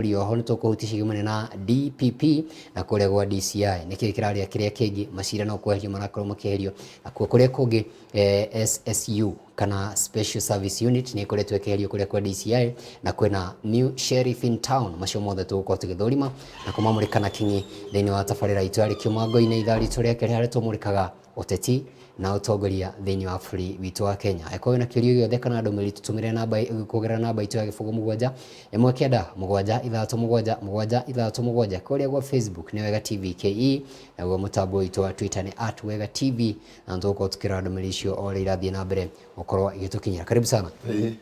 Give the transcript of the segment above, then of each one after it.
Oho nĩ tũkũhutia ciĩgiĩ na DPP na kũrĩa gwa DCI nĩkĩĩ kĩrarĩa kĩrĩa kĩngĩ, macira no kweherio marakorwo makĩeherio, nakuo kũrĩa kũngĩ SSU kana Special Service Unit nĩ ĩkoretwo ĩkĩeherio kũrĩa kwa DCI, na kwĩna new sheriff in town. Macio mothe tũgũkorwo tũgĩthũrima na kũmamũrĩka na kinyi thĩinĩ wa tabarĩra itũ ya Rĩkĩũma Ngoi-inĩ, ithaa ritũ rĩa kerĩ harĩa tũmũrĩkaga ũteti na ũtongoria thĩinĩ wa bũrũri witũ wa Kenya. Angĩkorwo wĩna kĩũria gĩothe kana ndũmĩrĩri, tũtũmĩre namba kũgerera namba itũ ya 07719 777 767. Kũrĩa gwa Facebook nĩ Wega TV KE, naguo mũtambo witũ wa Twitter nĩ @WegaTV, na nĩ tũgũkorwo tũkĩrora ndũmĩrĩri icio o ũrĩa irathiĩ na mbere gũkorwo igĩtũkinyĩra. Karibu sana.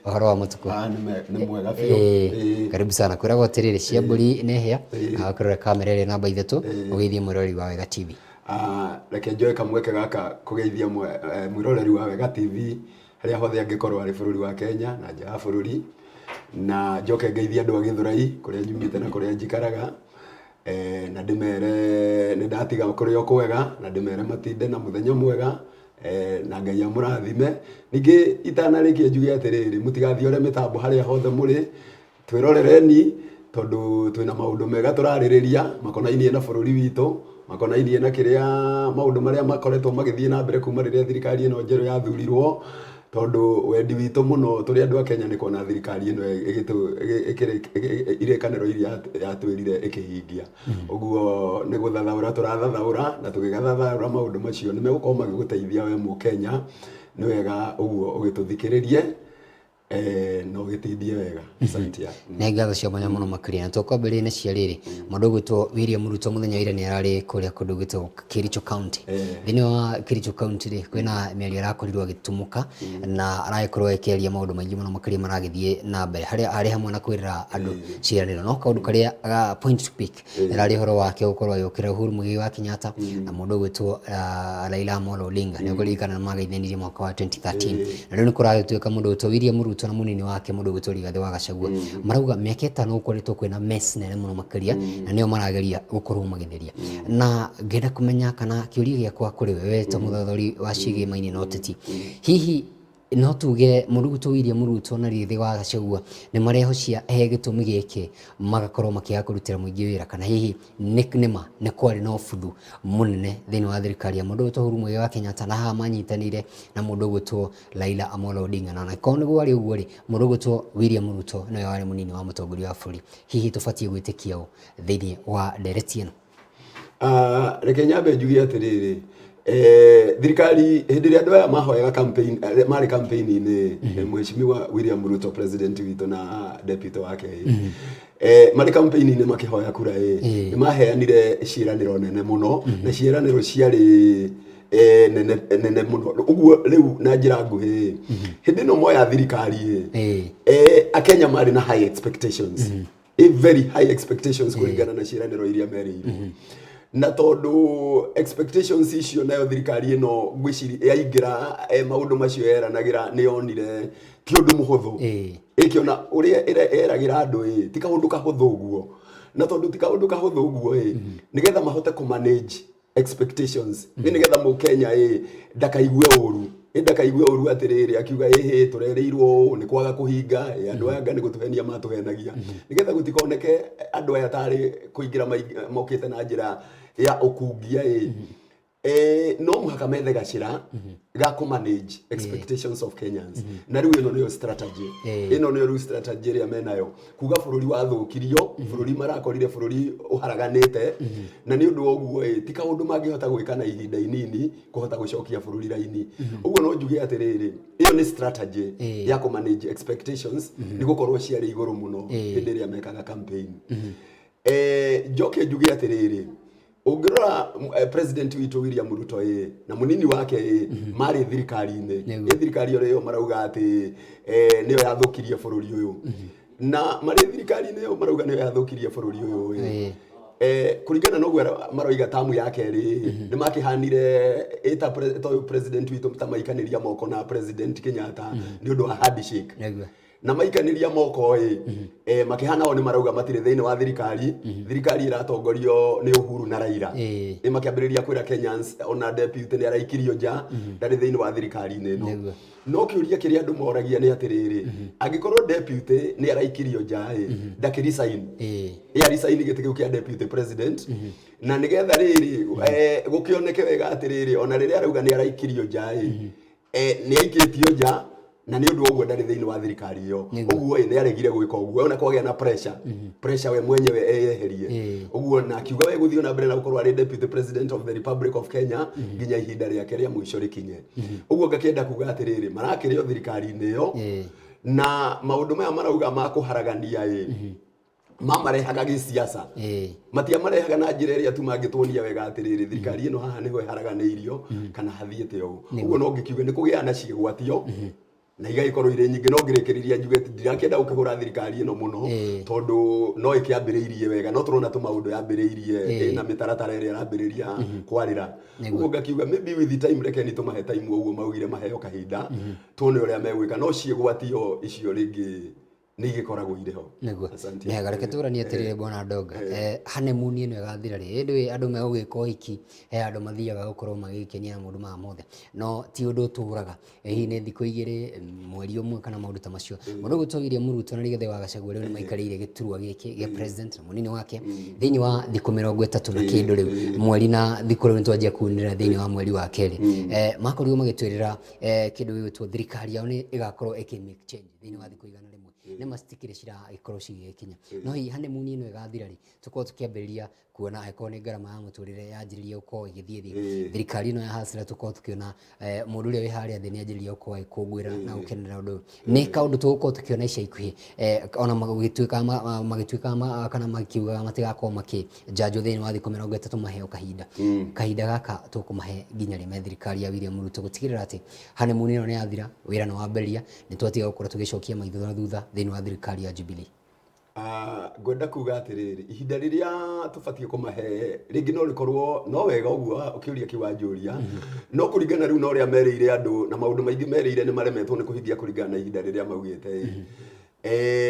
Ũhoro wa mũtukũ? Ah, nĩ mwega biũ. Karibu sana. Kwĩragwo atĩrĩrĩ, cia mbũri nĩ hĩa, na ũkĩrora kamera ĩrĩa namba 3, ũgeithie mwĩroreri wa Wega TV. Ah, reke njoe kamweke gaka kũgeithia mwĩroreri wa Wega TV harĩa hothe angĩkorwo arĩ bũrũri wa Kenya na nja wa bũrũri, na njoke ngeithie andũ a Gĩthũrai kũrĩa nyumĩte na kũrĩa njikaraga, na ndĩmere nĩ ndatiga kũrĩ o kwega, na ndĩmere matinde na mũthenya mwega, na Ngai amũrathime. Ningĩ itanarĩkia njuge atĩrĩrĩ, mũtigathiore mĩtambo harĩa hothe mũrĩ, twĩrorereni tondũ twĩna maũndũ mega tũrarĩrĩria makonainie na bũrũri witũ, makonainie na kĩrĩa maũndũ marĩa makoretwo magĩthiĩ na mbere kuma rĩrĩa thirikari ĩno njerũ yathurirwo, tondũ wendi witũ mũno tũrĩ andũ a Kenya nĩ kuona thirikari ĩno irĩkanĩro iria yatwĩrire ĩkĩhingia. Ũguo nĩ gũthathaũra tũrathathaũra, na tũgĩgathathaũra maũndũ macio nĩ megũkorwo magĩgũteithia we Mũkenya. Nĩ wega ũguo ũgĩtũthikĩrĩrie na ũgĩtindie wega. Asante. Nĩ ngatho cia mwanya mũno makĩria, na tũkwambĩrĩria na cia rĩrĩ, mũndũ ũgwĩtwo William Ruto mũthenya wa ira nĩ ararĩ kũrĩa kũndũ gwĩtwo Kericho County. Thĩinĩ wa Kericho County rĩ, kwĩna mĩario arakorirwo agĩtumũka na aragĩkorwo akĩaria maũndũ maingĩ mũno makĩria maragĩthiĩ na mbere, harĩa arĩ hamwe na kwĩrĩra andũ ciĩranĩro, no kaũndũ karĩa point to pick ĩrarĩ ũhoro wake gũkorwo agĩũkĩrĩra Uhuru Muigai wa Kenyatta na mũndũ ũgwĩtwo Raila Amolo Odinga. Nĩ ũkũririkana nĩ mageithanirie mwaka wa 2013, na rĩu nĩ kũragĩtuĩka mũndũ ũgwĩtwo William Ruto na mũnini wake mũndũ ũgwĩtwo Rigathĩ wa Gachagua marauga mĩaka 5 gũkoretwo kwĩna mess nene mũno makĩria, na nĩo marageria gũkorwo magĩtheria. Na ngenda kũmenya kana kĩũria gĩakwa kũrĩ we, we ta mũthothori wa ciĩgĩma-inĩ na ũteti, hihi no tuge mũndũ ũgwĩtwo William Ruto na Rigathĩ wa Gachagua nĩ marehocia he gĩtũmi gĩkĩ magakorwo makĩaga kũrutĩra mũingĩ wĩra, kana hihi nĩ nĩma nĩ kwarĩ na ũbuthu mũnene thĩinĩ wa thirikari ya mũndũ ũgwĩtwo Uhuru Muigai wa Kenyatta, na haha manyitanĩire na mũndũ ũgwĩtwo Raila Amolo Odinga? Na onakorwo nĩ kwarĩ ũguo rĩ, mũndũ ũgwĩtwo William Ruto nĩwe warĩ mũnini wa mũtongoria wa bũrũri. Hihi tũbatiĩ gwĩtĩkia ũ thĩinĩ wa ndereti ĩno? Ah, reke nyambe njuge atĩrĩrĩ, thirikari hĩndĩ ĩrĩa andũ aya mahoyaga campaign, marĩ campaign-inĩ, mheshimiwa William Ruto president witũ na deputy wake, marĩ campaign-inĩ makĩhoya kura ĩ, nĩ maheanire ciĩranĩro nene mũno, na ciĩranĩro ciarĩ nene nene mũno. Ũguo rĩu na njĩra nguhĩ, hĩndĩ ĩno moya thirikari ĩ, akenya marĩ na high expectations, a very high expectations kũringana na ciĩranĩro iria merĩirwo, na tondũ expectations icio nayo thirikari ĩno ngwĩciria yaingĩra, maũndũ macio yeranagĩra nĩ yonire ti ũndũ mũhũthũ. Ĩkĩona ũrĩa ĩragĩra andũ ĩ ti kaũndũ kahũthũ ũguo, na tondũ ti kaũndũ kahũthũ ũguo ĩ, nĩgetha mahote kũ manage expectations, nĩ nĩgetha mũkenya ĩ ndakaigue ũru, ĩ ndakaigue ũru atĩrĩrĩ akiuga ĩhĩ tũrerĩirwo ũũ nĩ kwaga kũhinga ĩ, andũ aya anga nĩ gũtũhenia matũhenagia, nĩgetha gũtikoneke andũ aya tarĩ kũingĩra mokĩte na njĩra ya ũkungia ĩ, no mũhaka methe gacĩra ga kũ manage expectations of Kenyans. Na rĩu ĩno nĩyo strategy, ĩno nĩyo rĩu strategy ĩrĩa menayo, kuga bũrũri wathũkirio, bũrũri marakorire bũrũri ũharaganĩte, na nĩ ũndũ wa ũguo ĩ ti kaũndũ mangĩhota gwĩka na ihinda inini kũhota gũcokia bũrũri raini. Ũguo no njuge atĩrĩrĩ, ĩyo nĩ strategy ya kũ manage expectations, nĩ gũkorwo ciarĩ igũrũ mũno hĩndĩ ĩrĩa mekaga campaign. Njoke njuge atĩrĩrĩ, ũngĩrora president witũ William Ruto ĩ na mũnini wake ĩ marĩ thirikari-inĩ ĩ thirikari ĩyo marauga atĩ nĩyo yathũkirie bũrũri ũyũ, na marĩ thirikari-inĩ ĩyo marauga nĩyo yathũkirie bũrũri ũyũ ĩ, kũringana na ũguo maroiga tamu ya kerĩ nĩ makĩhanire ĩta ta ũyũ president witũ ta maikanĩria moko na president Kenyatta nĩ ũndũ wa handshake. Na maikanĩria moko ĩ, makĩhana o nĩ marauga matirĩ thĩinĩ wa thirikari. Thirikari ĩratongorio nĩ Uhuru na Raila. Ĩ makĩambĩrĩria kwĩra Kenyans ona deputy nĩ araikirio nja, ndarĩ thĩinĩ wa thirikari-inĩ ĩno. No kĩũria kĩrĩa andũ moragia nĩ atĩrĩrĩ, angĩkorwo deputy nĩ araikirio nja ĩ, ndakĩ resign? Ĩ resign gĩtĩ kĩu kĩa deputy president, na nĩgetha rĩrĩ gũkĩoneke wega atĩrĩrĩ, ona rĩrĩa arauga nĩ araikirio nja ĩ, nĩ aikĩtio nja na nĩ ũndũ wa ũguo ndarĩ thĩinĩ wa thirikari ĩyo. Ũguo ĩ, nĩ aregire gwĩka ũguo, ona kwagĩa na pressure we mwenyewe eyeherie. Ũguo na akiuga we gũthiĩ na mbere na gũkorwo arĩ deputy president of the Republic of Kenya nginya ihinda rĩake rĩa mũico rĩkinye. Ũguo ngakĩenda kuga atĩrĩrĩ, marakĩrĩ o thirikari-inĩ ĩyo, na maũndũ maya marauga ma kũharagania ĩ, mamarehaga gĩsiasa, matiamarehaga na njĩra ĩrĩa tu mangĩtuonia wega atĩrĩrĩ, thirikari ĩno haha nĩho ĩharaganĩirio kana hathiĩte ũũ. Ũguo no ngĩkiuge nĩ kũgĩa na ciĩgwatio na igagĩkorwo irĩ nyingĩ, no ngĩrĩkĩrĩria njuge atĩ ndirakĩenda gũkĩhũra thirikari ĩno mũno, tondũ no ĩkĩambĩrĩirie wega, no tũrona tũmaũndũ yambĩrĩirie ĩna mĩtaratara ĩrĩa ĩrambĩrĩria kwarĩra. Ũguo ngakiuga maybe with the time, rekeni tũmahe time, ũguo maugire maheo kahinda, tuone ũrĩa megwĩka, no ciĩgwatio icio rĩngĩ nĩ igĩkoragwo irĩ ho. Asante. Nĩwega, reke tũranie atĩrĩrĩ, bwana Ndonga, honeymoon ĩno ĩgathira rĩ? Ĩndĩ andũ megũgĩka ũhiki, he andũ mathiaga gũkorwo magĩgĩkenia na maũndũ maya mothe, no ti ũndũ ũtũraga, hihi nĩ thikũ 2, mweri ũmwe kana maũndũ ta macio. Mũndũ ũgwĩtwo William Ruto na Rigathĩ wa Gachagua rĩu nĩ maikarĩire gĩturwa gĩkĩ gĩa president na mũnini wake thĩinĩ wa thikũ 30 na kĩndũ rĩu, mweri na thikũ rĩu nĩtwanjia kuunĩra thĩinĩ wa mweri wa kerĩ. Makorirwo magĩtwĩrĩra kĩndũ gĩgwĩtwo thirikari yao nĩ ĩgakorwo ĩkĩ make change thĩinĩ wa thikũ 100. Nĩ ma citikĩrĩ ciragĩkorwo cigĩgĩkinya, no hihi honeymoon ĩno ĩgathira rĩ, tũkorwo tũkĩambĩrĩria kuona angĩkorwo nĩ ngarama ya mũtũrĩre yanjĩrĩria gũkorwo ĩgĩthiĩ thĩ, thirikari ĩno ya hasira, tũkorwo tũkĩona mũndũ ũrĩa wĩ harĩa thĩ nĩ anjĩrĩria gũkorwo agĩkũngũĩra na gũkenerera ũndũ ũyũ. Nĩ kaũndũ tũgũkorwo tũkĩona ica ikuhĩ, ona magĩtuĩka kana makiugaga matigakorwo makĩnjanjwo thĩinĩ wa thikũ 30, maheo kahinda. Kahinda gaka tũkũmahe nginya rĩ me thirikari ya William Ruto gũtigĩrĩra atĩ honeymoon ĩno nĩ yathira, wĩra nĩ wambĩrĩria, nĩ twatiga gũkorwo tũgĩcokia maitho na thutha thĩinĩ wa thirikari ya Jubilee? Ngwenda kuga atĩrĩrĩ, ihinda rĩrĩa tũbatiĩ kũmahe rĩngĩ no rĩkorwo no wega ũguo ũkĩũria kĩu wanjũria, no kũringana rĩu na ũrĩa merĩire andũ na maũndũ maingĩ merĩire nĩ maremetwo nĩ kũhingia kũringana na ihinda rĩrĩa maugĩte.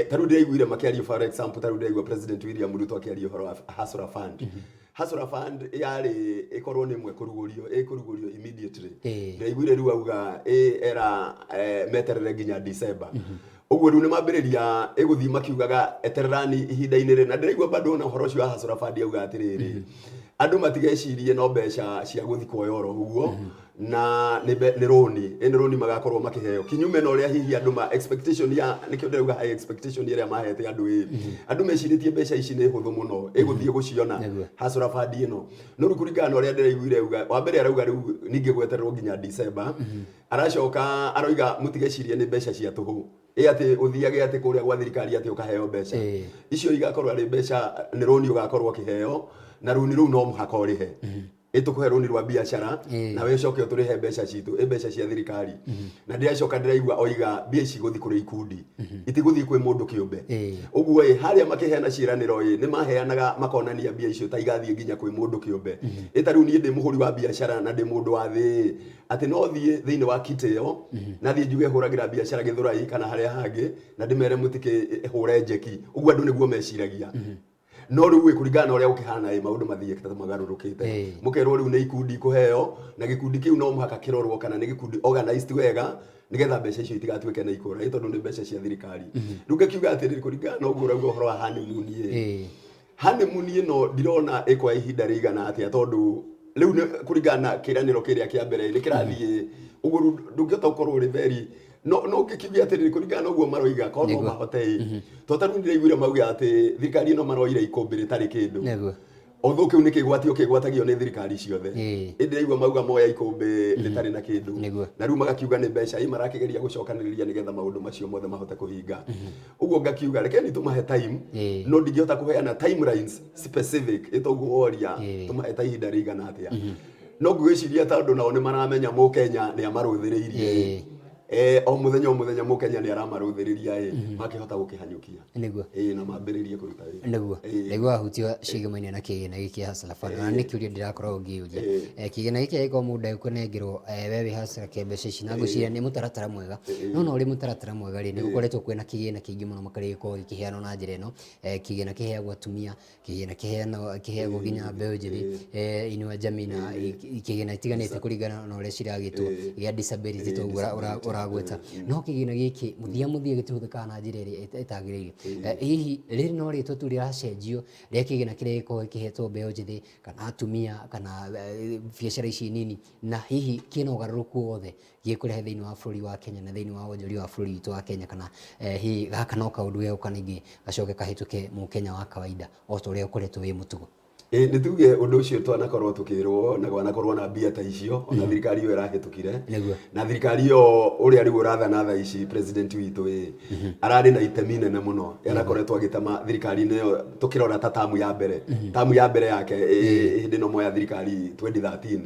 Ta rĩu ndĩraiguire makĩaria, for example, ta rĩu ndĩraigua President William Ruto akĩaria ũhoro wa Hustler Fund. Hustler Fund yarĩ ĩkorwo nĩ ĩmwe kũrugũrio, ĩkũrugũrio immediately. Ndĩraiguire rĩu auga ĩ era meterere nginya December. Ũguo rĩu nĩ mambĩrĩria ĩgũthiĩ makiugaga etererani ihinda-inĩ rĩ, na ndĩraigua bado ona ũhoro ũcio wa Hustler Fund auga atĩrĩrĩ, andũ matigecirie no mbeca cia gũthiĩ kuoya oro ũguo, na nĩ rũni, ĩ nĩ rũni magakorwo makĩheo, kinyume na ũrĩa hihi andũ ma expectation ya nĩkĩo ndĩrauga high expectation ĩrĩa mahete andũ. Ĩ andũ mecirĩtie mbeca ici nĩ hũthũ mũno ĩgũthiĩ gũciona Hustler Fund ĩno, no rĩu kũringana na ũrĩa ndĩraiguire auga, wa mbere arauga rĩu ningĩ gwetererwo nginya December. Aracoka aroiga mũtigecirie nĩ mbeca cia tũhũ, ĩ atĩ ũthiage atĩ kũrĩa gwa thirikari atĩ ũkaheo mbeca icio, igakorwo arĩ mbeca nĩ rũni ũgakorwo ũkĩheo, na rũni rũu no mũhaka ũrĩhe. Ĩ tũkũhe rũni rwa biacara, nawe ũcoke ũtũrĩhe mbeca citũ, ĩ mbeca cia thirikari. Na ndĩracoka ndĩraigua oiga mbia ici igũthiĩ kũrĩ ikundi, itigũthiĩ kwĩ mũndũ kĩũmbe. Ũguo ĩ harĩa makĩheana ciĩranĩro ĩ nĩ maheanaga makonania mbia icio ta igathiĩ nginya kwĩ mũndũ kĩũmbe. Ĩ ta rĩu niĩ ndĩ mũhũri wa biacara na ndĩ mũndũ wa thĩ ĩ, atĩ no thiĩ thĩinĩ wa kitty ĩyo na thiĩ njuge hũragĩra biacara Gĩthũrai kana harĩa hangĩ, na ndĩmere mũtikĩhũre njeki. Ũguo andũ nĩguo meciragia, no rĩu ĩ kũringana na ũrĩa gũkĩhana ĩ maũndũ mathiĩte ta magarũrũkĩte. Mũkerwo rĩu nĩ ikundi ikũheo, na gĩkundi kĩu no mũhaka kĩrorwo kana nĩ gĩkundi organized wega, nĩgetha mbeca icio itigatuĩke nĩ ikũra, ĩ tondũ nĩ mbeca cia thirikari. Rĩu ngakiuga atĩrĩrĩ, kũringana na ũguo ũrauga ũhoro wa honeymoon ĩ, honeymoon ĩno ndirona ĩkwa ihinda rĩigana atĩa, tondũ rĩu kũringana na kĩranĩro kĩrĩa kĩa mbere nĩ kĩrathiĩ ũguo. Rĩu ndũngĩhota gũkorwo ũrĩ very no ngĩkiuge atĩrĩrĩ, kũringana na ũguo maroiga, korwo no mahote ĩ, to ta rĩu ndĩraiguire mauga atĩ thirikari ĩno maroire ikũmbĩ rĩtarĩ kĩndũ. Although kĩu nĩ kĩgwatio kĩgwatagio nĩ thirikari ciothe, ĩndĩ ndĩraigua mauga moya ikũmbĩ rĩtarĩ na kĩndũ, na rĩu magakiuga nĩ mbeca ĩ marakĩgeria gũcokanĩrĩria nĩgetha maũndũ macio mothe mahote kũhinga. Ũguo ngakiuga rekeni tũmahe time, no ndingĩhota kũheana timelines specific ĩ toguo woria, tũmahe ta ihinda rĩigana atĩa. No ngwĩciria tondũ nao nĩ maramenya mũkenya nĩ amarũthĩrĩirie. O mũthenya o mũthenya mũkenya nĩ aramarũthĩrĩria ĩ makĩhota gũkĩhanyũkia. Nĩguo. Ĩ na mambĩrĩrie kũruta wĩra. Nĩguo. Ĩĩ. Ndaigua wahutio ciĩgemaine na kĩgĩna gĩkĩ kĩa Hustler Fund, na nĩ kĩũria ndĩrakoragwo ngĩyũria. Kĩgĩna gĩkĩ angĩkorwo mũndũ egũkũnengerwo, we wĩ Hustler kĩa mbeca ici, na ngwĩciria nĩ mũtaratara mwega. No ona ũrĩ mũtaratara mwega rĩ, nĩ gũkoretwo kwĩna kĩgĩna kĩingĩ mũno makĩria gĩkoragwo gĩkĩheanwo na njĩra ĩno. Kĩgĩna kĩheagwo atumia, kĩgĩna kĩheanwo kĩheagwo nginya mbeũ njĩthĩ, Inua Jamii na kĩgĩna itiganĩte kũringana na ũrĩa ciragĩtwo, gĩa disability toguo ũragweta. No kĩgĩna gĩkĩ mũthia mũthia gĩtihũthĩkaga na njĩra ĩrĩa ĩtagĩrĩire. Hihi rĩrĩ no rĩtwa tu rĩracenjio rĩa kĩgĩna kĩrĩa gĩkoragwo gĩkĩhetwo mbeũ njĩthĩ kana atumia kana biacara ici nini, na hihi kĩna ũgarũrũku o wothe gĩkũrehe thĩinĩ wa bũrũri wa Kenya na thĩinĩ wa wonjoria wa bũrũri witũ wa Kenya, kana hihi gaka no kaũndũ gegũka ningĩ gacoke kahĩtũke mũkenya wa kawaida o ta ũrĩa ũkoretwo wĩ mũtugo? Ĩ nĩ tuge ũndũ ũcio twanakorwo tũkĩrwo na gwanakorwo na mbia ta icio ona thirikari ĩyo ĩrahĩtũkire. Nĩguo. Na thirikari ĩyo ũrĩa rĩu ũrathana thaa ici president witũ ĩ ararĩ na itemi nene mũno, yanakoretwo agĩtema thirikari-inĩ ĩyo tũkĩrora ta tamu ya mbere, tamu ya mbere yake hĩndĩ ĩno moya thirikari 2013,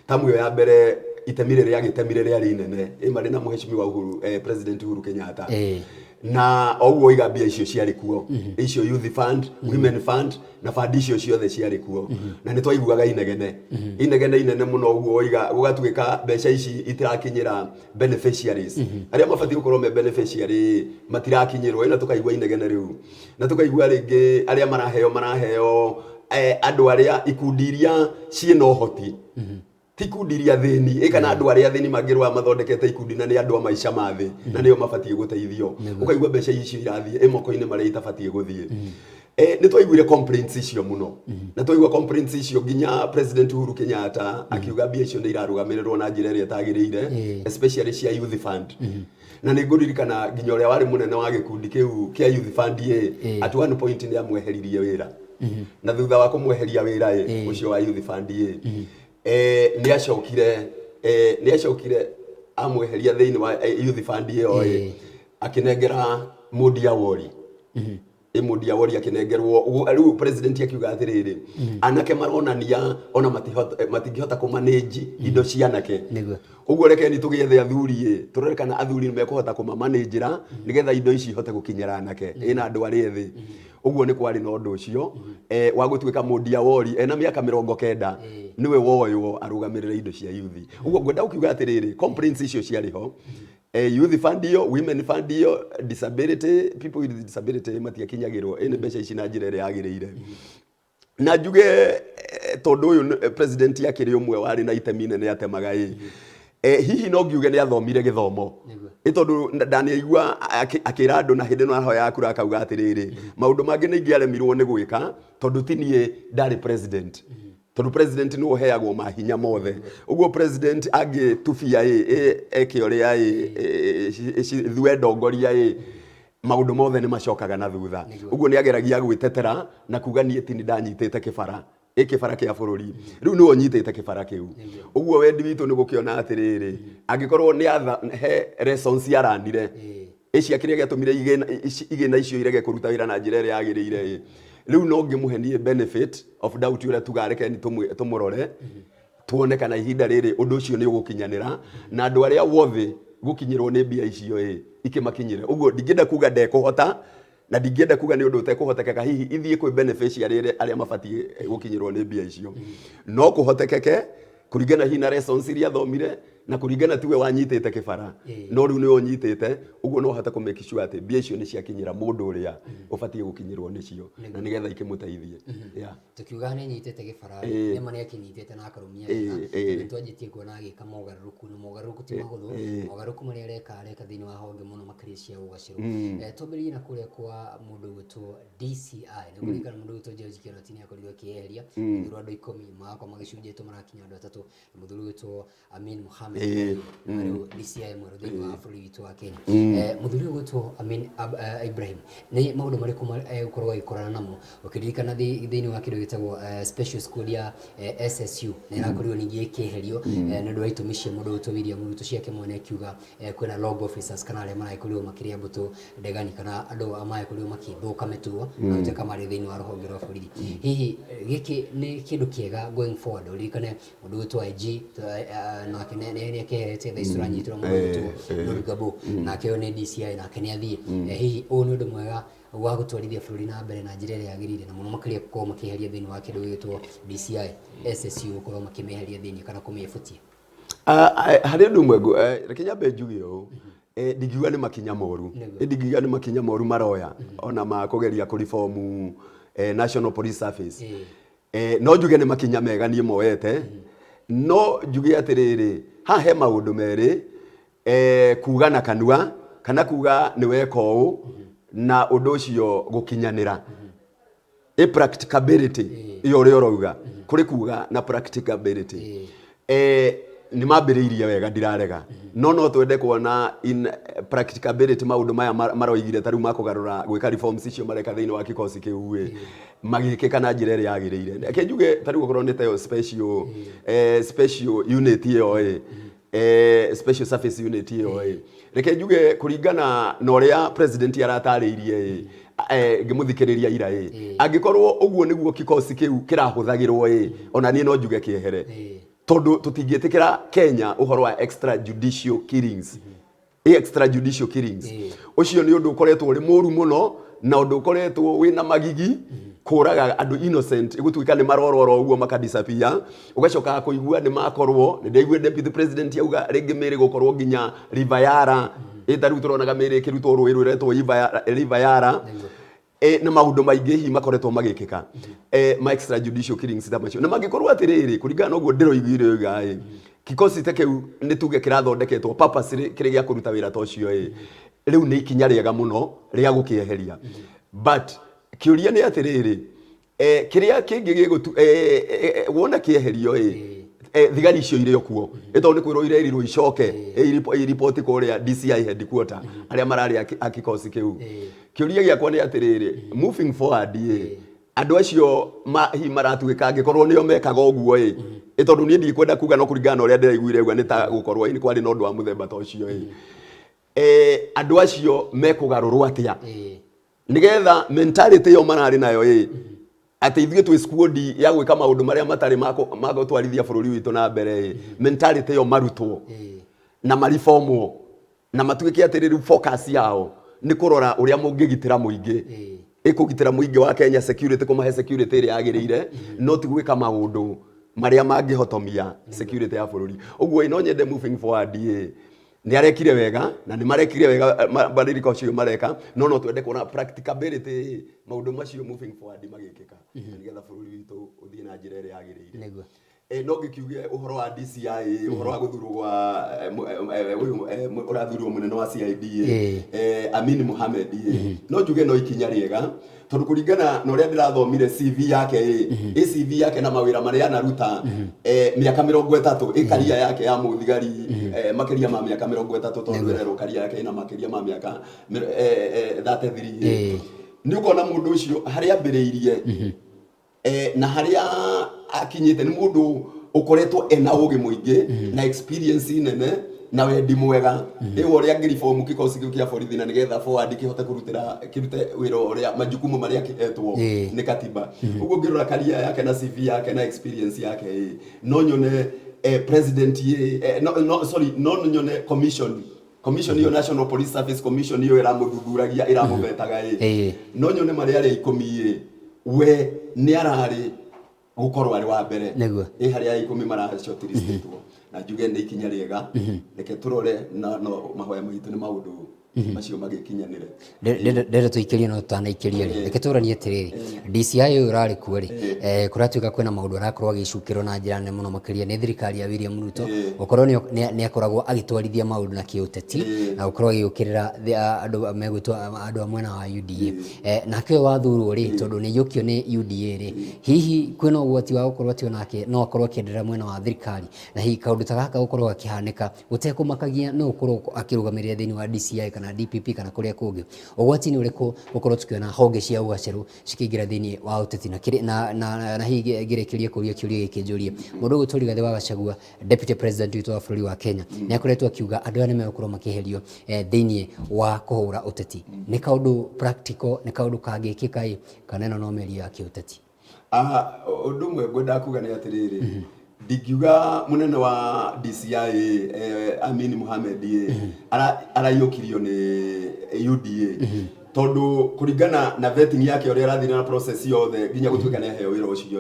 tamu ĩyo ya mbere itemi rĩrĩa agĩtemire rĩarĩ inene ĩ marĩ na mheshimiwa Uhuru, president Uhuru Kenyatta. Na oguo oiga mbia icio ciarĩ kuo, icio youth fund, women fund na fund icio ciothe ciarĩ kuo, na nĩ twaiguaga inegene inegene inene mũno ũguo oiga gũgatuĩka mbeca ici itirakinyĩra beneficiaries arĩa mabatiĩ gũkorwo me beneficiary matirakinyĩrwo, ĩna tũkaigua inegene rĩu, na tũkaigua rĩngĩ arĩa maraheo andũ arĩa ikundi iria ciĩna ũhoti, ti ikundi iria thĩni ĩ kana andũ arĩa athĩni mangĩrũa mathondekete ikundi na nĩ andũ a maica ma thĩ na nĩo mabatiĩ gũteithio, ũkaigua mbeca icio irathiĩ ĩ moko-inĩ marĩa itabatiĩ gũthiĩ. Nĩ twaiguire complaints icio mũno, na twaigua complaints icio nginya President Uhuru Kenyatta akiuga mbia icio nĩ irarũgamĩrĩrwo na njĩra ĩrĩa ĩtagĩrĩire, especially cia youth fund. Na nĩ ngũririkana nginya ũrĩa warĩ mũnene wa gĩkundi kĩu kĩa youth fund ĩ at one point nĩ amweheririe wĩra, na thutha wa kũmweheria wĩra ĩ ũcio wa youth fund ĩ nĩ acokire amweheria thĩinĩ wa youth fund ĩyo ĩ akĩnengera Mũndia Wori ĩ Mũndia Wori akĩnengerwo rĩu president akiuga atĩrĩrĩ, anake maronania ona matingĩhota kũmanage indo cia anake. Nĩguo. Ũguo rekeni tũgĩethe athuri ĩ tũrore kana athuri nĩ mekũhota kũmamanĩnjĩra nĩgetha indo ici ihote gũkinyĩra anake ĩna andũ arĩa ethĩ. Ũguo nĩ kwarĩ na ũndũ ũcio wa gũtuĩka Mũndia Wori ena mĩaka 90 nĩwe woywo arũgamĩrĩre indo cia youth. Ũguo ngwenda gũkiuga atĩrĩrĩ, complaints icio ciarĩ ho, youth fund ĩyo, women fund ĩyo, disability, people with disability matiakinyagĩrwo ĩ nĩ mbeca ici na njĩra ĩrĩa yagĩrĩire. Na njuge tondũ ũyũ president akĩrĩ ũmwe warĩ na itemi inene atemaga ĩ hihi no ngiuge nĩ athomire gĩthomo. Nĩguo. Ĩ tondũ ndaniaigua akĩra andũ na hĩndĩ ĩno ahoya kura akauga atĩrĩrĩ, maũndũ mangĩ nĩ ingĩaremirwo nĩ gwĩka tondũ ti niĩ ndarĩ president, tondũ president nĩwe ũheagwo mahinya mothe. Ũguo president angĩtubia ĩ eke ũrĩa ĩ thue ndongoria ĩ maũndũ mothe nĩ macokaga na thutha. Ũguo nĩ ageragia gwĩtetera na kuga niĩ ti nĩ ndanyitĩte kĩbara ĩ kĩbara kĩa bũrũri, rĩu nĩwe ũnyitĩte kĩbara kĩu. Ũguo wendi witũ nĩ gũkĩona atĩrĩrĩ, angĩkorwo nĩ atha he lessons aranire ĩcia kĩrĩa gĩatũmire igĩna icio irege kũruta wĩra na njĩra ĩrĩa yagĩrĩire ĩ rĩu no ngĩmũhe niĩ benefit of doubt ũrĩa tugaga rekeni tũmũrore tuone kana ihinda rĩrĩ ũndũ ũcio nĩ ũgũkinyanĩra na andũ arĩa wothe gũkinyĩrwo nĩ mbia icio ĩ ikĩmakinyĩre. Ũguo ndingĩenda kuga ndekũhota na ndingĩenda kuga nĩ ũndũ ũtekũhotekeka hihi ithiĩ kwĩ beneficiary arĩa mabatiĩ gũkinyĩrwo nĩ mbia icio. No kũhotekeke kũringana hihi na lessons iria athomire na kũringana tiwe wanyitĩte kĩbara, no rĩu nĩwe ũnyitĩte. Ũguo no ũhote kũ make sure atĩ mbia icio nĩ ciakinyĩra mũndũ ũrĩa ũbatiĩ gũkinyĩrwo nĩcio na nĩgetha ikĩmũteithie, yeah. Tukiuga nĩ anyitĩte gĩbara, nĩ ma nĩ akĩnyitĩte na akarũmia wega, tondũ nĩ twanjĩtie kuona agĩka mogarũrũku, na mogarũrũku ti mahũthũ, mogarũrũku marĩa areka thĩinĩ wa honge mũno makĩria cia ũgacĩru. Twambĩrĩrie na kũrĩa kwa mũndũ ũgwĩtwo DCI, nĩ kũririkana mũndũ ũgwĩtwo George Kinoti nĩ akorirwo akĩeheria mũthuri wa andũ 10 magakorwo magĩcunjĩtwo marakinya andũ atatũ, na mũthuri ũgwĩtwo Amin Mohamed rĩu DCI mwerũ thĩinĩ wa bũrũri witũ wa Kenya. Mũthuri ũyũ ũgwĩtwo Amin Ibrahim, nĩ maũndũ marĩkũ egũkorwo agĩkorana namo ũkĩririkana thĩinĩ wa kĩndũ gĩtagwo special squad ya SSU nĩ ĩrakorirwo ningĩ ĩkĩeherio nĩ ũndũ wa itũmi cia mũndũ ũgwĩtwo William Ruto ciake mwene akiuga kwĩna rogue officers kana arĩa maragĩkorirwo makĩrĩa mbũtũ ndegani kana andũ a maragĩkorirwo makĩthũka mĩtugo na gũtuĩka marĩ thĩinĩ wa rũhonge rwa borithi. Hihi gĩkĩ nĩ kĩndũ kĩega going forward? Ũririkane mũndũ ũgwĩtwo IG nake nĩ Wainaina nĩ akĩeherete, thaa ici tũranyitĩrwo mũndũ ũgwĩtwo Nurgabo, nake ũyũ nĩ DCI, nake nĩ athiĩ. Hihi ũũ nĩ ũndũ mwega wa gũtwarithia bũrũri na mbere na njĩra ĩrĩa yagĩrĩire, na mũno makĩria gũkorwo makĩeheria thĩinĩ wa kĩndũ gĩgwĩtwo DCI, SSU, gũkorwo makĩmĩeheria thĩinĩ kana kũmĩebutia? Harĩ ũndũ ũmwe reke nyambe njuge ũũ, ndingiuga nĩ makinya moru. Ndingiuga nĩ makinya moru maroya ona ma kũgeria kũ reform National Police Service. No njuge nĩ makinya mega niĩ moete, no njuge atĩrĩrĩ, haha he maũndũ merĩ, kuga na kanua kana kuga nĩ weka ũũ na ũndũ ũcio gũkinyanĩra. Ĩ practicability ĩyo ũrĩa ũrauga, kũrĩ kuga na practicability. Nĩ mambĩrĩirie wega, ndirarega, no twende kuona in practicability maũndũ maya maroigire ta rĩu makũgarũra gwĩka reforms icio mareka thĩinĩ wa kikosi kĩu ĩ magĩkĩka na njĩra ĩrĩa yagĩrĩire. Reke njuge ta rĩu okorwo nĩ ta ĩyo special unit ĩyo ĩ special service unit ĩyo ĩ, reke njuge kũringana na ũrĩa president aratarĩirie ĩ, ngĩmũthikĩrĩria ira ĩ, angĩkorwo ũguo nĩguo kikosi kĩu kĩrahũthagĩrwo ĩ, ona niĩ no njuge kĩehere, tondũ tũtingĩtĩkĩra Kenya ũhoro wa extrajudicial killings. Extrajudicial killings ũcio nĩ ũndũ ũkoretwo ũrĩ mũru mũno na ũndũ ũkoretwo wĩna magigi, kũraga andũ innocent, ĩgũtuĩka nĩ marorora ũguo makadisappear, ũgacoka kũigua nĩ makorwo nĩ ndaigua deputy president auga rĩngĩ mĩrĩ gũkorwo nginya River Yara, ĩ ta rĩu tũronaga mĩrĩ ĩkĩrutwo rũĩ rũretwo River Yara. Na maũndũ maingĩ hihi makoretwo magĩkĩka ma extrajudicial killings ta macio, na mangĩkorwo atĩrĩrĩ, kũringana na ũguo ndĩroiguire oiga ĩ, kikosi ta kĩu nĩ tuge kĩrathondeketwo purposely kĩrĩ gĩa kũruta wĩra ta ũcio ĩ, rĩu nĩ ikinya rĩega mũno rĩa gũkĩeheria. But kĩũria nĩ atĩrĩrĩ, kĩrĩa kĩngĩ gĩgũtu wona kĩeherio ĩ, thigari icio irĩ o kuo ĩ, tondũ nĩ kwĩrwo irerirwo icoke iriboti kũrĩa DCI headquarter arĩa mararĩ a kikosi kĩu. Kĩũria gĩakwa nĩ atĩrĩrĩ, moving forward ĩ, andũ acio hihi maratuĩka angĩkorwo nĩo mekaga ũguo ĩ, tondũ niĩ ndikwenda kuga, no kũringana na ũrĩa ndĩraiguire uga nĩ ta gũkorwo ĩ, nĩ kwarĩ na ũndũ wa mũthemba ta ũcio ĩ, andũ acio mekũgarũrwo atĩa nĩgetha mentality ĩyo mararĩ nayo ĩ, atĩ ithuĩ twĩ squad ya gwĩka maũndũ marĩa matarĩ ma gũtwarithia bũrũri witũ na mbere ĩ, mentality ĩyo marutwo na maribomwo na matuĩke atĩ rĩu focus yao nĩ kũrora ũrĩa mũngĩgitĩra mũingĩ, ĩkũgitĩra mũingĩ wa Kenya, security, kũmahe security ĩrĩa yagĩrĩire, no ti gwĩka maũndũ marĩa mangĩhotomia security ya bũrũri. Ũguo ĩ, no nyende moving forward ĩ, nĩ arekire wega na nĩ marekire wega mabadiliko acio mareka, no twende kuona practicability maũndũ macio moving forward magĩkĩka na nĩgetha bũrũri witũ ũthiĩ na njĩra ĩrĩa yagĩrĩire. No ngĩkiuge ũhoro wa DCI, ũhoro wa gũthurwo gwa ũyũ ũrathurwo mũnene wa CID Amin Mohamed, no njuge no ikinya rĩega, tondũ kũringana na ũrĩa ndĩrathomire CV yake ĩ CV yake na mawĩra marĩa anaruta mĩaka 30 ĩ career yake ya mũthigari, makĩria ma mĩaka 30, tondũ ĩrerwo career yake ĩna makĩria ma mĩaka 33. Nĩ ũkona mũndũ ũcio harĩa ambĩrĩirie na harĩa akinyĩte nĩ mũndũ ũkoretwo ena ũgĩ mũingĩ na experience nene na wendi mwega ĩyo ũrĩa angĩribomu kĩkosi kĩu kĩa borithi na nĩgetha forward kĩhote kũrutĩra kĩrute wĩra ũrĩa majukumu marĩa kĩhetwo nĩ katiba. Ũguo ngĩrora career yake na CV yake na experience yake ĩ, no nyone president ĩ, no, sorry, no nyone commission ĩyo, National Police Service Commission ĩyo ĩramũthuthuragia, ĩramũvetaga ĩ, no nyone marĩa arĩa 10 ĩ, we nĩ ararĩ gũkorwo arĩ wa mbere ĩ harĩa 10 mara shortlistĩtwo, na njuge nĩ ikinya rĩega. Reke tũrore na no mahoya maitũ nĩ maũndũ macio magĩkinyanĩre. Ndĩrenda tũikĩrie, no tũtanaikĩria rĩ, reke tũranie atĩrĩrĩ, DCI ũyũ ũrarĩ kuo rĩ, kũratuĩka kwĩna maũndũ arakorwo agĩcukĩrwo na njĩra nene mũno makĩria nĩ thirikari ya William Ruto, gũkorwo nĩ akoragwo agĩtwarithia maũndũ na kĩũteti na gũkorwo agĩũkĩrĩra andũ megwĩtwo andũ a mwena wa UDA. Nake ũyũ wathurwo rĩ, tondũ nĩ aiyũkio nĩ UDA rĩ, hihi kwĩna ũgwati wa gũkorwo atĩ onake no akorwo akĩenderera mwena wa thirikari, na hihi kaũndũ ta gaka gũkorwo gakĩhanĩka gũtekũmakagia no ũkorwo akĩrũgamĩrĩra thĩinĩ wa DCI kana DPP kana kũrĩa kũngĩ? Ũgwati nĩ ũrĩkũ gũkorwo tũkĩona honge cia ũgacerũ cikĩingĩra thĩinĩ wa ũteti? Na hihi ngĩrĩkĩrie kũria kĩũria gĩkĩ, njũrie mũndũ ũgwĩtwo Rigathĩ wa Gachagua, deputy president witũ wa bũrũri wa Kenya, nĩ akoretwo akiuga andũ aya nĩ megũkorwo makĩeherio thĩinĩ wa kũhũra ũteti. Nĩ kaũndũ practical, nĩ kaũndũ kangĩkĩka ĩ, kana ĩno no mĩario ya kĩũteti? Ũndũ ũmwe ngwendaga kuga nĩ atĩrĩrĩ, Ndingiuga munene wa DCI Amin Mohamed araiyũkirio nĩ UDA, tondũ kũringana na vetting yake, ũrĩa arathire na process yothe nginya gũtuĩka nĩ aheo wĩra ũcio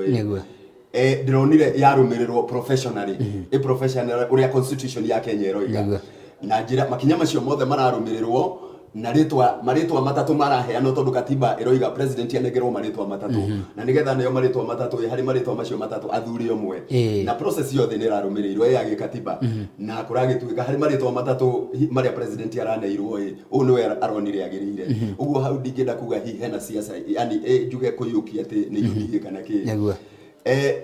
ndĩronire yarũmĩrĩrwo professionally, ĩ professional ũrĩa constitution ya Kenya ĩroiga. Na njĩra makinya macio mothe mararũmĩrĩrwo na rĩtwa, marĩtwa matatũ maraheanwo, tondũ katiba ĩroiga president anengerwo marĩtwa matatũ, na nĩgetha neo marĩtwa matatũ harĩ marĩtwa macio matatũ athure ũmwe. Na process yothe nĩ ĩrarũmĩrĩirwo ĩ ya gĩkatiba, na kũragĩtuĩka harĩ marĩtwa matatũ marĩa president araneirwo ũyũ nĩwe aronire agĩrĩire. Ũguo hau ndingĩenda kuga hihi hena siasa, yani njuge kũiyũkia atĩ nĩ UDA kana kĩ.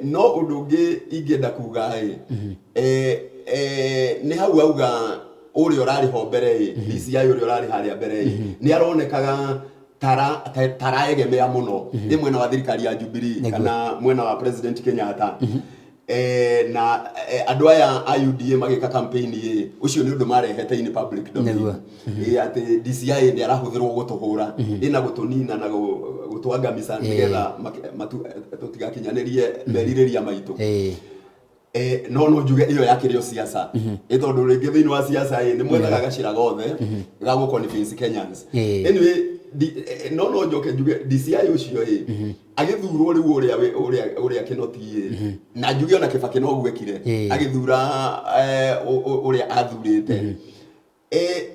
No ũndũ ũngĩ ingĩenda kuga nĩ hau auga ũrĩa ũrarĩ ho mbere DCI ũrĩa ũrarĩ harĩa mbere nĩ aronekaga taraegemea mũno ĩ mwena wa thirikari ya Jubilee kana mwena wa President Kenyatta. Na andũ aya a UDA magĩka campaign ũcio nĩ ũndũ marehete in public domain. Atĩ DCI nĩ arahũthĩrwo gũtũhũra ĩna gũtũnina na gũtwangamica nĩgetha tũtigakinyanĩrie merirĩria maitũ. No njuge ĩyo yakĩrĩ o siasa, ĩ tondũ rĩngĩ thĩinĩ wa siasa nĩ mwethaga gacĩra gothe ga gũ convince Kenyans. Anyway, no njoke njuge DCI ũcio agĩthurwo rĩu ũrĩa ũrĩa Kinoti na njuge ona Kibaki no gwekire agĩthura ũrĩa athurĩte.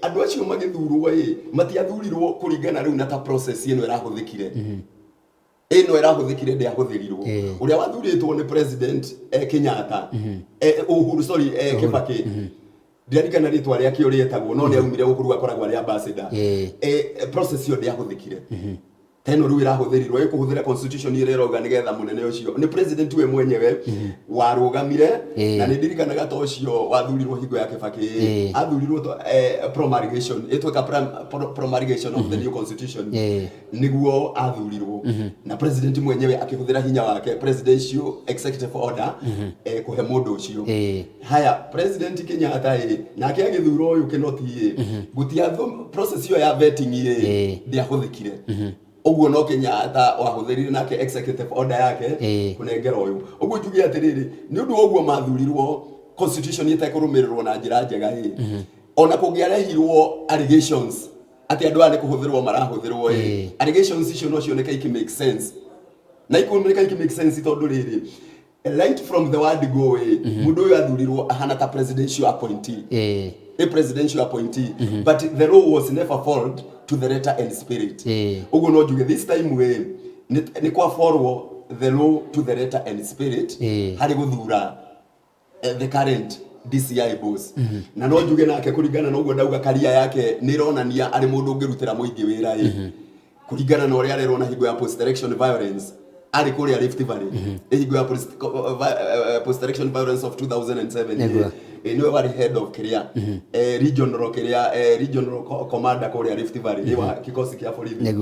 Andũ acio magĩthurwo matiathurirwo kũringana rĩu na ta process ĩno ĩrahũthĩkire, ĩno ĩrahũthĩkire ndĩahũthĩrirwo. Ũrĩa wathurĩtwo nĩ President Kenyatta, Uhuru, sorry, Kibaki, ndiririkana rĩtwa rĩake ũrĩa etagwo, no nĩ aumire gũkũ, rĩu akoragwo arĩ ambassador. Process ĩyo ndĩahũthĩkire teno rĩu ĩrahũthĩrirwo ĩkũhũthĩra constitution ĩrĩa ĩrauga nĩgetha mũnene ũcio nĩ president we mwenyewe warũgamire. Na nĩ ndirikanaga ta ũcio wathurirwo hingo ya Kibaki athurirwo promulgation ĩtwĩka promulgation of the new constitution nĩguo athurirwo, na president mwenyewe akĩhũthĩra hinya wake, presidential executive order, kũhe mũndũ ũcio. Haya, President Kenyatta nake agĩthura ũyũ Kinoti gũtiathu process ĩyo ya vetting ndĩahũthĩkire ũguo, no Kenyatta wahũthĩrire nake executive order yake kũnengera ũyũ. Ũguo njuge atĩrĩrĩ, nĩ ũndũ wa ũguo mathurirwo constitution ĩtekũrũmĩrĩrwo na njĩra njega ona kũngĩarehirwo allegations atĩ andũ aya nĩ kũhũthĩrwo marahũthĩrwo allegations icio no cioneke iki make sense na ikuoneka iki make sense, tondũ rĩrĩ, right from the word go mũndũ ũyũ athurirwo ahana ta presidential appointee, a presidential appointee, but the law was never followed to the letter and spirit. Ũguo no njuge this time we nĩ kwa follow the law to the letter and spirit harĩ gũthura the current DCI boss. Na no njuge nake, kũringana na ũguo ndauga, karia yake nĩ ĩronania arĩ mũndũ ũngĩrutĩra mũingĩ wĩra kũringana na ũrĩa arerwo na hingo ya post election violence arĩ kũrĩa Rift Valley, hingo ya post election violence of 2007. Nĩwe warĩ head of kĩrĩa regional kĩrĩa regional commander kũrĩa Rift Valley wa kikosi kĩa borithi.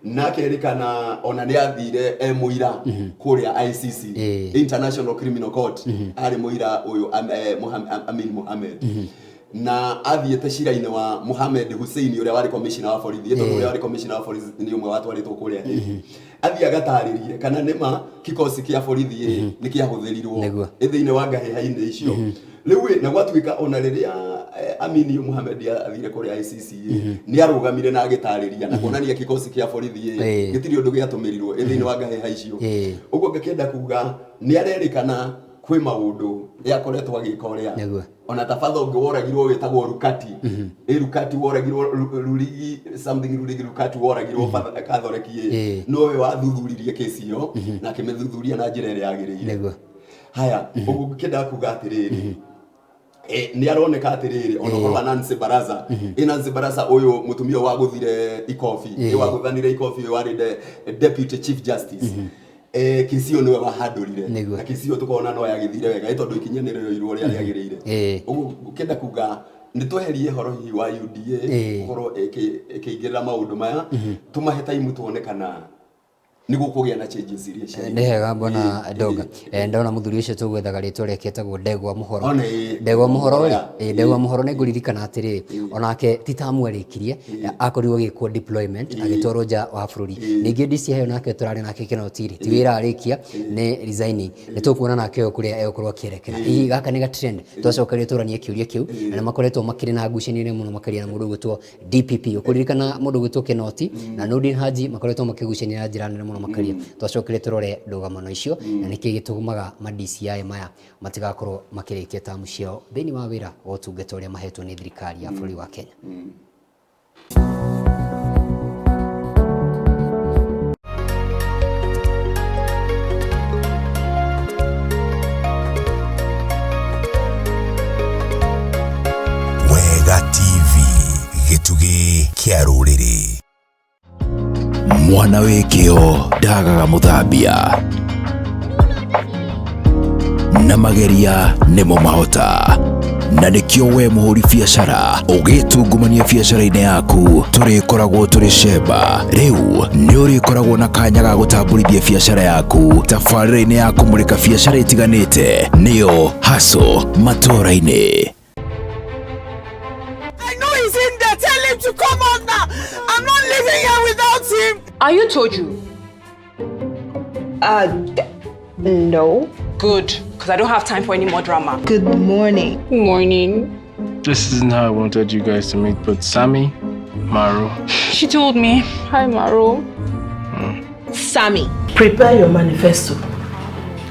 Na akerĩkana ona nĩ athire e mũira kũrĩa ICC, International Criminal Court, arĩ mũira ũyũ Amin Mohamed, na athiĩte cira-inĩ wa Mohamed Hussein ũrĩa warĩ commissioner wa borithi, tondũ ũrĩa warĩ commissioner wa borithi nĩ ũmwe watwarĩtwo kũrĩa Hague, athiĩ agatarĩrie kana nĩma kikosi kĩa borithi nĩ kĩahũthĩrirwo thĩinĩ wa ngahĩha-inĩ icio rĩu na gwatuĩka ona rĩrĩa Amini Mohamed athire kũrĩa ICC nĩ arũgamire na agĩtarĩria na kuonania kikosi kĩa borithi gĩtirĩ ũndũ gĩatũmĩrirwo thĩinĩ wa ngahĩha icio. Ũguo ngakĩenda kuga nĩ arerĩkana kwĩ maũndũ yakoretwo agĩka ũrĩa ona ta batha ũngĩ woragirwo wĩtagwo Rukati, Rukati woragirwo Rurigi something, Rurigi Rukati woragirwo Kathoreki nowe wathuthuririe kesi ĩyo na akĩmĩthuthuria na njĩra ĩrĩa yagĩrĩire. Haya, ũguo ngĩkĩenda kuga atĩrĩrĩ, nĩ aroneka atĩrĩrĩ, ona ũhoro wa Nancy Baraza, Nancy Baraza ũyũ mũtumia wagũthire ikobi, wagũthanire ikobi, ũyũ warĩ deputy chief justice, kesi ĩyo nĩwe wahandũrire. Na kesi ĩyo tũkona no yagĩthire wega tondũ ikinya nĩ rĩoirwo ũrĩa rĩagĩrĩire. Ũguo ngĩenda kuga nĩ tweherie horo hihi wa UDA gũkorwo ĩkĩingĩrĩra maũndũ maya, tũmahe time tuone kana Nĩ gũkũgĩa na changes iria ciagĩrĩire. Nĩ hega mbona Ndonga. Ndona mũthuri ũcio tũgwethaga rĩtwa rĩake etagwo Ndegwa Mũhoro. Ona ĩĩ. Ndegwa Mũhoro rĩ, Yeah. Ndegwa Mũhoro nĩ ngũririkana atĩrĩrĩ, onake ti tamu arĩkirie, akorirwo agĩkwo deployment, agĩtwarwo nja wa bũrũri. Ningĩ DCI ũyũ nake tũrarĩ nake Kĩnoti rĩ, ti wĩra arĩkia, nĩ resigning. Nĩ tũkuona nake ũyũ kũrĩa egũkorwo akĩerekera. Hihi gaka nĩ ga trend? Twacokerio tũranie kĩũria kĩu, na nĩ makoretwo makĩrĩ na ngucanio nene mũno makĩria na mũndũ ũgwĩtwo DPP. Ũkũririkana mũndũ ũgwĩtwo Kinoti na Nurdin Haji makoretwo makĩgucania na njĩra nene mũno makĩria. Twacokire tũrore ndũgamano icio na nĩkĩ gĩtũmaga ma DCI maya matigakorwo makĩrĩkia tamu ciao thĩinĩ wa wĩra wa ũtungata ũrĩa mahetwo nĩ thirikari ya bũrũri wa Kenya. Wega TV, gĩtugĩ kĩa rũrĩrĩ. Mwana wĩ kĩo ndagaga mũthambia na mageria nĩmo mahota na nĩkĩo we mũhũri biacara ũgĩtungumania biacara-inĩ yaku tũrĩkoragwo tũrĩ cemba. Rĩu nĩ ũrĩkoragwo na kanya ga gũtambũrithia biacara yaku tabarĩra-inĩ ya kũmũrĩka biacara itiganĩte nĩyo Hustle matũũra-inĩ. I know he's in there. Tell him to come out now. I'm not living here without him. Are you Toju? No. Good, because I don't have time for any more drama. Good morning. Morning. This isn't how I wanted you guys to meet, but Sammy, Maru. She told me. Hi, Maru. Sammy. Prepare your manifesto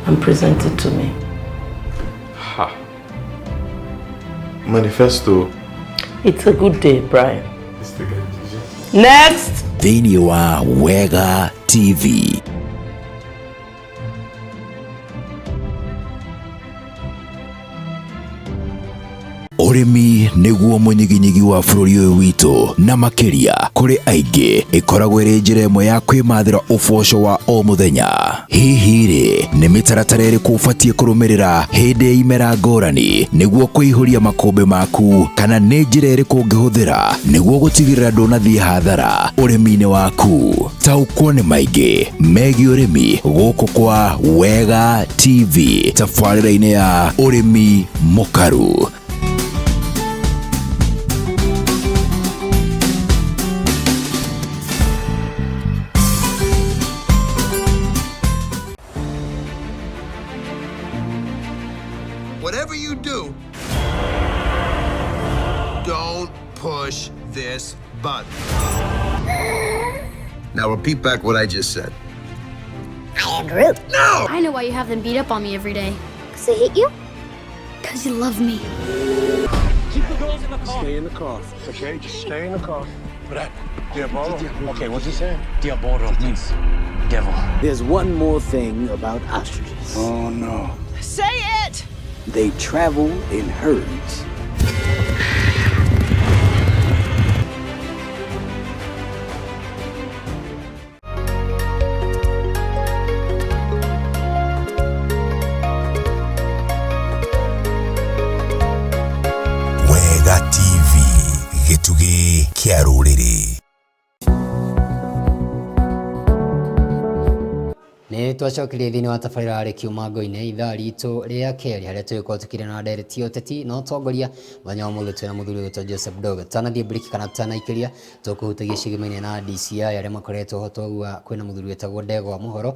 and present it to me. Ha. Manifesto. It's a good day, Brian. Next! Thĩinĩ wa Wega TV. Ũrĩmi nĩguo mũnyiginyigi wa bũrũri ũyũ witũ, na makĩria kũrĩ aingĩ ĩkoragwo ĩrĩ njĩra ĩmwe ya kwĩmathĩra ũboco wa o mũthenya. Hihi rĩ, nĩ mĩtaratara ĩrĩkũ ũbatiĩ kũrũmĩrĩra hĩndĩ ya imera ngũrani nĩguo kũihũria makũmbĩ maku, kana nĩ njĩra ĩrĩkũ ũngĩhũthĩra nĩguo gũtigĩrĩra ndũnathiĩ hathara ũrĩmi-inĩ waku? Taũkwo nĩ maingĩ megiĩ ũrĩmi gũkũ kwa Wega TV tabarĩra-inĩ ya Ũrĩmi Mũkaru. Whatever you do, don't push this button. Now repeat back what I just said. I am Groot. No! I know why you have them beat up on me every day. Because they hate you? Because you love me. Keep the girls in the car. Stay in the car, okay? Just stay in the car. What happened? Diabolo? Okay, what's he saying? Diabolo means devil. There's one more thing about ostriches. Oh, no. Say it! They travel in herds. Wega TV, gĩtugĩ kĩa rũrĩrĩ. Nĩ twacokeria thĩinĩ wa tabarĩra rĩ kiumango-inĩ ithaa ritũ rĩa kerĩ harĩa tũgĩkorwo tũkĩrĩ na ndereti ya ũteti na ũtongoria. Mũthenya wa ũmũthĩ twĩna mũthuri ũgwĩtwo Joseph Doga. Tũtanathiĩ break kana tũtanaikĩria, tũkũhutagia ciĩgĩmainie na DCI arĩa makoretwo ho. Twaigua kwĩna mũthuri wĩtagwo Ndegwa Mũhoro,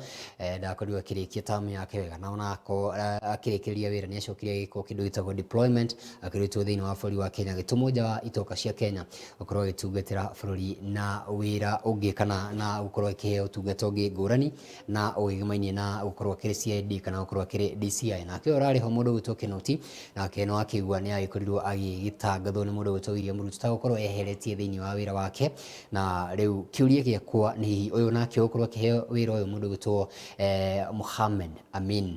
ndakorirwo akĩrĩkia tamu yake wega, na onako akĩrĩkĩrĩria wĩra nĩ acokire agĩkwo kĩndũ gĩtagwo deployment, akĩrutwo thĩinĩ wa bũrũri wa Kenya, agĩtũmwo nja wa itoka cia Kenya gũkorwo agĩtungatĩra bũrũri na wĩra ũngĩ kana na gũkorwo akĩheo ũtungata ũngĩ ngũrani na ũgĩgĩmainie na gũkorwo akĩrĩ CID kana gũkorwo akĩrĩ DCI. Nake ũyũ ũrarĩ ho mũndũ ũgwĩtwo Kinoti, nake no akĩigua nĩ agĩkorirwo agĩgĩtangathwo nĩ mũndũ ũgwĩtwo William Ruto ta gũkorwo eheretie thĩinĩ wa wĩra wake. Na rĩu kĩũria gĩakwa nĩ hihi ũyũ nake ũgũkorwo akĩheo wĩra ũyũ mũndũ ũgwĩtwo Mohamed Amin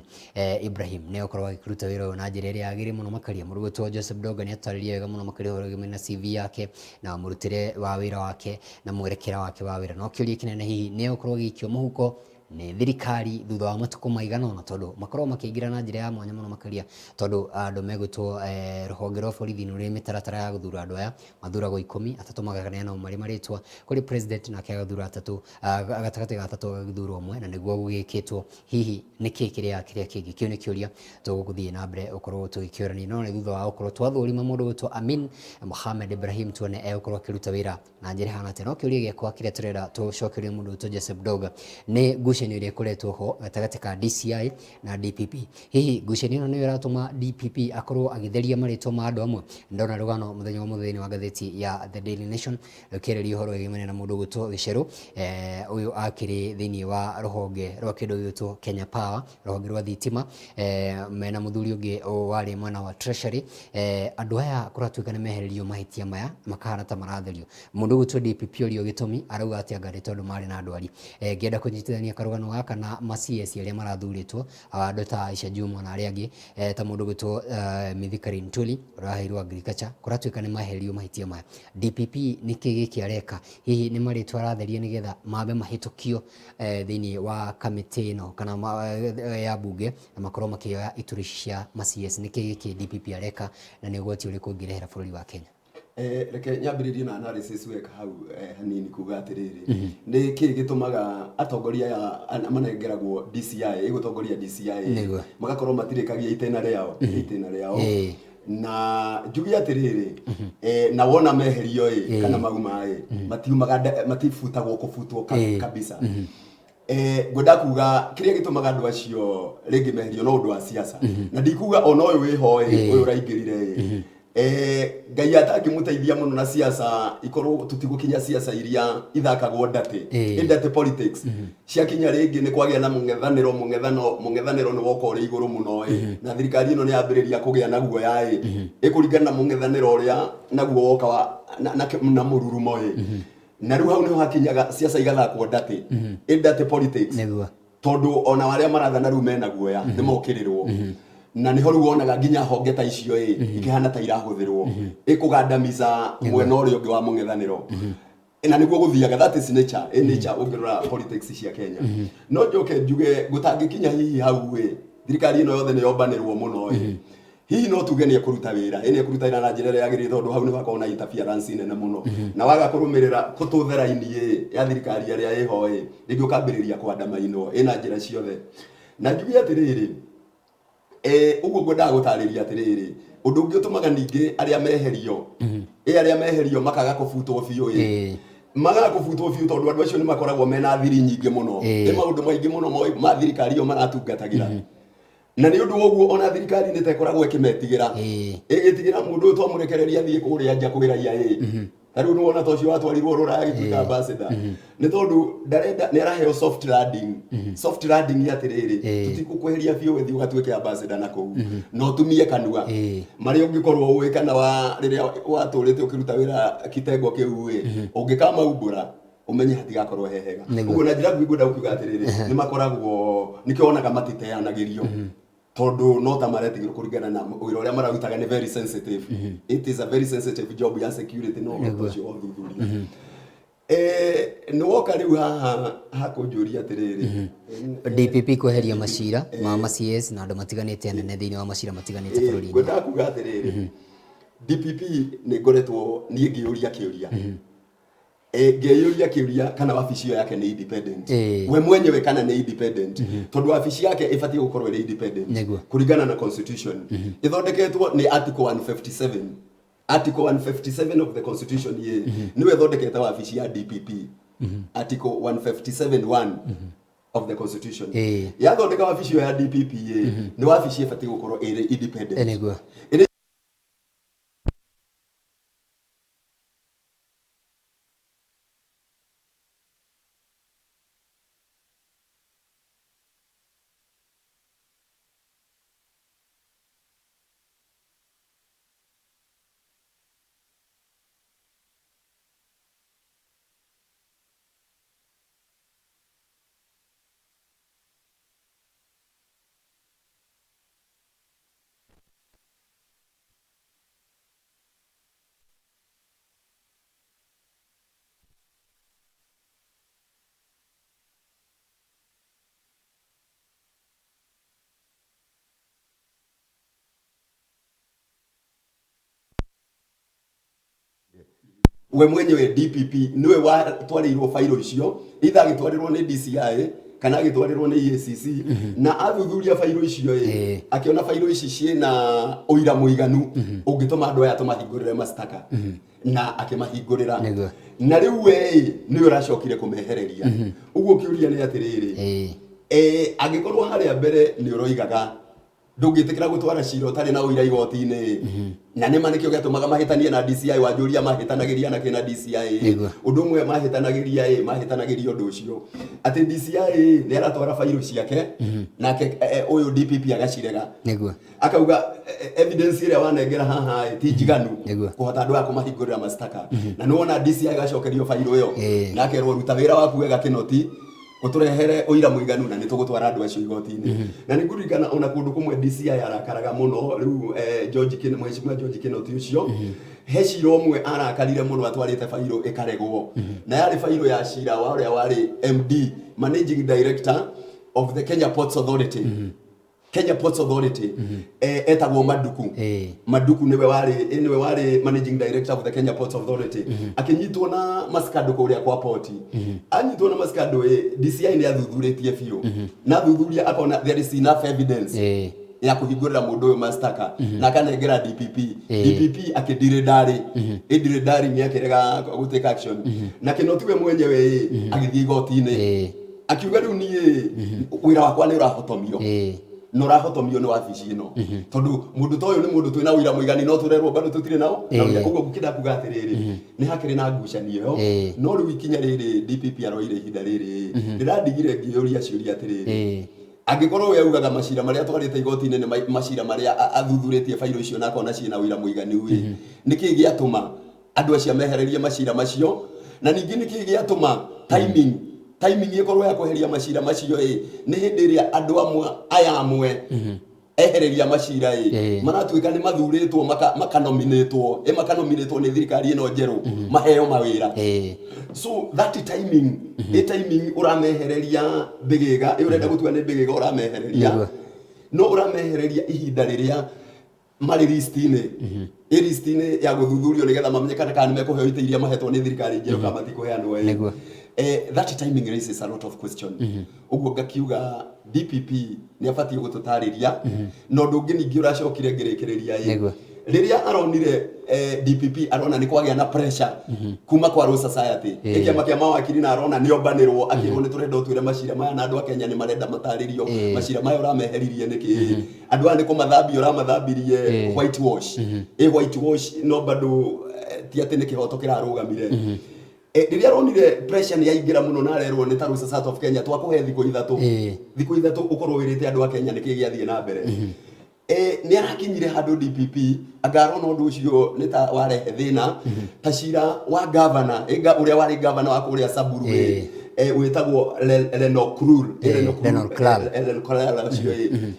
Ibrahim nĩ egũkorwo agĩkĩruta wĩra ũyũ na njĩra ĩrĩa yagĩrĩire mũno makĩria. Mũndũ ũgwĩtwo Joseph Donga nĩ atarĩria wega mũno makĩria ũhoro wĩgiĩ na CV yake na mũrutĩre wa wĩra wake na mwerekera wake wa wĩra. No kĩũria kĩnene hihi nĩ egũkorwo agĩikio mũhuko Nĩ thirikari thutha wa matukũ maigana ũna, tondũ makoragwo makĩingĩra na njĩra ya mwanya mũno makĩria, tondũ andũ megwĩtwo rũhonge rwa borithi nĩ rũrĩ mĩtaratara ya gũthura andũ aya. Mathuragwo 10, atatũ maganeanwo marĩ marĩtwa kũrĩ president, nake agathura atatũ, gatagatĩ ga atatũ agagĩthura ũmwe, na nĩguo gũgĩkĩtwo. Hihi nĩkĩ kĩrĩa kĩrĩa kĩngĩ? Kĩu nĩ kĩũria tũgũthiĩ na mbere gũkorwo tũgĩkĩũrania, no nĩ thutha wa gũkorwo twathũrima mũndũ gwĩtwo Amin Mohamed Ibrahim, tuone egũkorwo akĩruta wĩra na njĩra ĩhana atĩa. No kĩũria gĩakwa kĩrĩa tũrenda tũcokerie mũndũ gwĩtwo Joseph Doga nĩ ngucanio ĩrĩa ĩkoretwo ho gatagatĩ ka DCI na DPP. Hihi ngucanio ĩno nĩyo ĩratũma DPP akorwo agĩtheria marĩtwa ma andũ amwe? Ndona rũgano mũthenya wa ũmũthĩ thĩinĩ wa ngathĩti ya The Daily Nation rũkĩarĩria ũhoro wĩgiĩ na mũndũ ũgwĩtwo Gĩcerũ. Ũyũ akĩrĩ thĩinĩ wa rũhonge rwa kĩndũ gĩgwĩtwo Kenya Power, rũhonge rwa thitima, mena mũthuri ũngĩ warĩ mwena wa Treasury. Andũ aya kũratuĩka nĩ mehererio mahĩtia maya, makahana ta maratherio. Mũndũ ũgwĩtwo DPP orio gĩtũmi, arauga atĩ anga nĩ tondũ marĩ na ndwari. Ngĩenda kũnyitithania karũgano gaka na ma CS arĩa marathurĩtwo, andũ ta Aisha Jumwa na arĩa angĩ, ta mũndũ ũgwĩtwo Mithika Linturi ũrĩa waheirwo agriculture, kũratuĩka nĩ mahererio mahĩtia maya. DPP nĩkĩ gĩkĩ areka? Hihi nĩ marĩtwa aratheria nĩgetha mambe mahĩtũkio thĩinĩ wa kamĩtĩ ĩno kana ya bunge, na makorwo makĩoya iturwa ici cia ma CS? Nĩkĩ gĩkĩ DPP areka, na nĩ ũgwati ũrĩkũ ũngĩrehera bũrũri wa Kenya? Reke nyambĩrĩrie na analysis weka hau hanini kuga atĩrĩrĩ, nĩ kĩĩ gĩtũmaga atongoria aya manengeragwo DCI, ĩgũtongoria DCI, magakorwo matirĩkagia itĩna rĩao, itĩna rĩao. Na njuge atĩrĩrĩ, na wona meherio ĩ kana mauma ĩ, matiumaga, matibutagwo kũbutwo kabisa. Ngwenda kuga kĩrĩa gĩtũmaga andũ acio rĩngĩ meherio no ũndũ wa siasa, na ndikuga ona ũyũ wĩho ĩ, ũyũ ũraingĩrire ĩ, Ngai atangĩmũteithia mũno na siasa ikorwo tũtigũkinya siasa iria ithakagwo ndatĩ, ndati politics ciakinya rĩngĩ nĩ kwagĩa na mũng'ethanĩro, mũng'ethanĩro nĩ woka ũrĩ igũrũ mũno ĩ, na thirikari ĩno nĩ yambĩrĩria kũgĩa na guoya ĩ, ĩkũringana na mũng'ethanĩro ũrĩa naguo woka wa na mũrurumo ĩ, na rĩu hau nĩho hakinyaga siasa igathakwo ndatĩ, ndati politics, tondũ ona arĩa marathana rĩu mena guoya nĩ mokĩrĩrwo, na nĩho rĩu wonaga nginya honge ta icio ĩ ikĩhana ta irahũthĩrwo ĩkũgandamiza mwena ũrĩa ũngĩ wa mũng'ethanĩro, na nĩguo gũthiaga. That is nature, ĩ nature ũngĩrora politics cia Kenya. No njoke njuge gũtangĩkinya hihi hau ĩ, thirikari ĩno yothe nĩ yombanĩrwo mũno ĩ, hihi no tuge nĩ ekũruta wĩra, ĩ nĩ ekũruta wĩra na njĩra ĩrĩa yagĩrĩire, tondũ hau nĩ hakoragwo na interference nene mũno, na waga kũrũmĩrĩra kũtũthera raini ĩ ya thirikari ĩrĩa ĩho ĩ, rĩngĩ ũkambĩrĩria kwandamainwo ĩ na njĩra ciothe. Na njuge atĩrĩrĩ, ũguo ngwendaga gũtarĩria atĩrĩrĩ, ũndũ ũngĩ ũtũmaga ningĩ arĩa meherio ĩ, arĩa meherio makaga kũbutwo biũ ĩ, magaga kũbutwo biũ tondũ andũ acio nĩ makoragwo mena thiri nyingĩ mũno, ĩ maũndũ maingĩ mũno ma thirikari ĩyo maratungatagĩra, na nĩ ũndũ wa ũguo ona thirikari nĩ ta ĩkoragwo ĩkĩmetigĩra, ĩgĩtigĩra mũndũ ũyũ twamũrekereria athiĩ kũrĩa nja kwĩ raia ĩ. Ta rĩu nĩwona ta ũcio watwarirwo rũraya agĩtuĩka ambassador, nĩ tondũ ndarenda, nĩ araheo soft landing, soft landing atĩrĩrĩ, tũtigũkweheria biũ, ũthiĩ ũgatuĩke ambassador na kũu, na ũtumie kanua marĩa ũngĩkorwo ũĩ kana wa rĩrĩa watũrĩte ũkĩruta wĩra kitengo kĩu ĩ, ũngĩkamaumbũra ũmenye hatigakorwo he hega. Ũguo na njĩra nguhĩ ngwenda gũkiuga atĩrĩrĩ, nĩ makoragwo nĩkĩo wonaga matiteanagĩrio, tondũ no ta maretigĩrwo kũringana na wĩra ũrĩa mararutaga nĩ very sensitive. It is a very sensitive job ya security no ũhoro ũcio wa ũthuthuria. Nĩ woka rĩu haha hakũnjũria atĩrĩrĩ, DPP kweheria macira ma CS na andũ matiganĩte anene thĩinĩ wa macira matiganĩte bũrũri-inĩ. Ngwendaga kuga atĩrĩrĩ, DPP nĩ ngoretwo niĩ ngĩũria kĩũria, ngeyũria kĩũria kana wabici ĩyo yake nĩ independent, we mwenyewe kana nĩ independent, tondũ wabici yake ĩbatiĩ gũkorwo ĩrĩ independent kũringana na constitution ĩthondeketwo nĩ article 157, article 157 of the constitution ĩ nĩwe ĩthondekete wabici ya DPP, article 157(1) of the constitution yathondeka wabici ĩyo ya DPP ĩ, nĩ wabici ĩbatiĩ gũkorwo ĩrĩ independent. Ĩrĩ We mwenyewe DPP niwe watwarĩirwo bairo icio, either agĩtwarĩrwo nĩ DCI kana agĩtwarĩrwo nĩ EACC, na athuthuria bairo icio ĩ, akĩona bairo ici ciĩna ũira mũiganu ũngĩtũma andũ aya tũmahingũrĩre mashtaka, na akĩmahingũrĩra. Na rĩu we ĩ, nĩwe ũracokire kũmehereria. Ũguo kĩũria nĩ atĩrĩrĩ, angĩkorwo harĩa mbere nĩ ũroigaga ndũngĩtĩkĩra gũtwara cira ũtarĩ na ũira igoti-inĩ, na nĩma nĩkĩo gĩatũmaga mahĩtanie na DCI, wanjũria mahĩtanagĩria nakĩ na DCI? Ũndũ ũmwe mahĩtanagĩria ĩ, mahĩtanagĩria ũndũ ũcio atĩ DCI nĩ aratwara bairo ciake, nake ũyũ DPP agacirega. Akauga evidence ĩrĩa wanengera haha ĩ, ti njiganu kũhota andũ aya kũmahingũrĩra mashtaka. Na nĩwona DCI agacokerio bairo ĩyo, na akerwo ruta wĩra waku wega Kĩnoti, ũtũrehere ũira mũiganu na nĩtũgũtwara andũ acio igoti-inĩ. Na nĩ ngũririkana ona kũndũ kũmwe DCI arakaraga mũno rĩu, George Mheshimiwa George Kinoti ũcio, he cira ũmwe arakarire mũno atwarĩte bairo ĩkaregwo, na yarĩ bairo ya cira wa ũrĩa warĩ MD, Managing Director of the Kenya Ports Authority, Kenya Ports Authority, etagwo Maduku. Maduku nĩwe warĩ Managing Director of the Kenya Ports Authority. Akĩnyitwo na mascando kũrĩa kwa poti. Anyitwo na mascando ĩ, DCI nĩ athuthurĩtie biũ, na athuthuria akona there is enough evidence ya kũhingũrĩra mũndũ ũyũ mashtaka, na akanengera DPP. DPP akĩndirĩndarĩ ĩndirĩndarĩ, nĩ akĩrega gũ take action. Na Kĩnoti we mwenyewe ĩ, agĩthiĩ igoti-inĩ akiuga rĩu niĩ wĩra wakwa nĩ ũrahotomio, na ũrahotomio nĩ wabici ĩno, tondũ mũndũ ta ũyũ nĩ mũndũ twĩna ũira mũigani, no tũrerwo bado tũtirĩ nao na ũira. Ũguo ngũkĩenda kuga atĩrĩrĩ, nĩ hakĩrĩ na ngucanio ĩyo. No rĩu ikinya rĩrĩ DPP aroire ihinda rĩrĩ rĩrandigire ngĩyũria ciũria atĩrĩrĩ, angĩkorwo we augaga macira marĩa atwarĩte igoti-inĩ nĩ macira marĩa athuthurĩtie bairo icio na akona ciĩna ũira mũiganu ĩ, nĩkĩ gĩatũma andũ acio mehererie macira macio? Na ningĩ nĩkĩ gĩatũma timing ĩkorwo ya kweheria macira macio ĩ nĩ hĩndĩ ĩrĩa andũ amwe aya amwe ehereria macira ĩ, maratuĩka nĩ mathurĩtwo, makanominĩtwo ĩ, makanominĩtwo nĩ thirikari ĩno njerũ maheo mawĩra? So that timing ĩ, timing ũramehereria mbĩgĩga ĩ, ũrenda gũtua nĩ mbĩgĩga ũramehereria, no ũramehereria ihinda rĩrĩa marĩ list-inĩ ĩ, list-inĩ ya gũthuthurio nĩgetha mamenyekane kana nĩ mekũheo itĩ iria mahetwo nĩ thirikari njerũ kana matikũheanwo ĩ. That timing raises a lot of question. Ũguo ngakiuga DPP nĩ abatiĩ gũtũtarĩria. Na ũndũ ũngĩ ningĩ ũracokire ngĩrĩkĩrĩria ĩ, rĩrĩa aronire DPP arona nĩ kwagĩa na pressure kuma kwa Law Society, kĩama kĩa mawakiri, na arona nĩ ombanĩrwo akĩrwo nĩ tũrenda ũtwĩre macira maya, na andũ a Kenya nĩ marenda matarĩrio macira maya ũrameheririe nĩkĩ, andũ aya nĩ kũmathambia ũramathambirie white wash ĩ, white wash, no bado ti atĩ nĩ kĩhoto kĩrarũgamire. Rĩrĩa aronire pressure nĩ yaingĩra mũno na arerwo nĩ ta Law Society of Kenya, twakũhe thikũ 3, thikũ 3 ũkorwo wĩrĩte andũ a Kenya nĩkĩ gĩathiĩ na mbere. Nĩ arakinyire handũ DPP anga arona ũndũ ũcio nĩ ta warehe thĩna, ta cira wa gavana ũrĩa warĩ gavana wa kũrĩa Samburu ĩ, wĩtagwo Lenolkulal. Lenolkulal. Lenolkulal ũcio ĩ,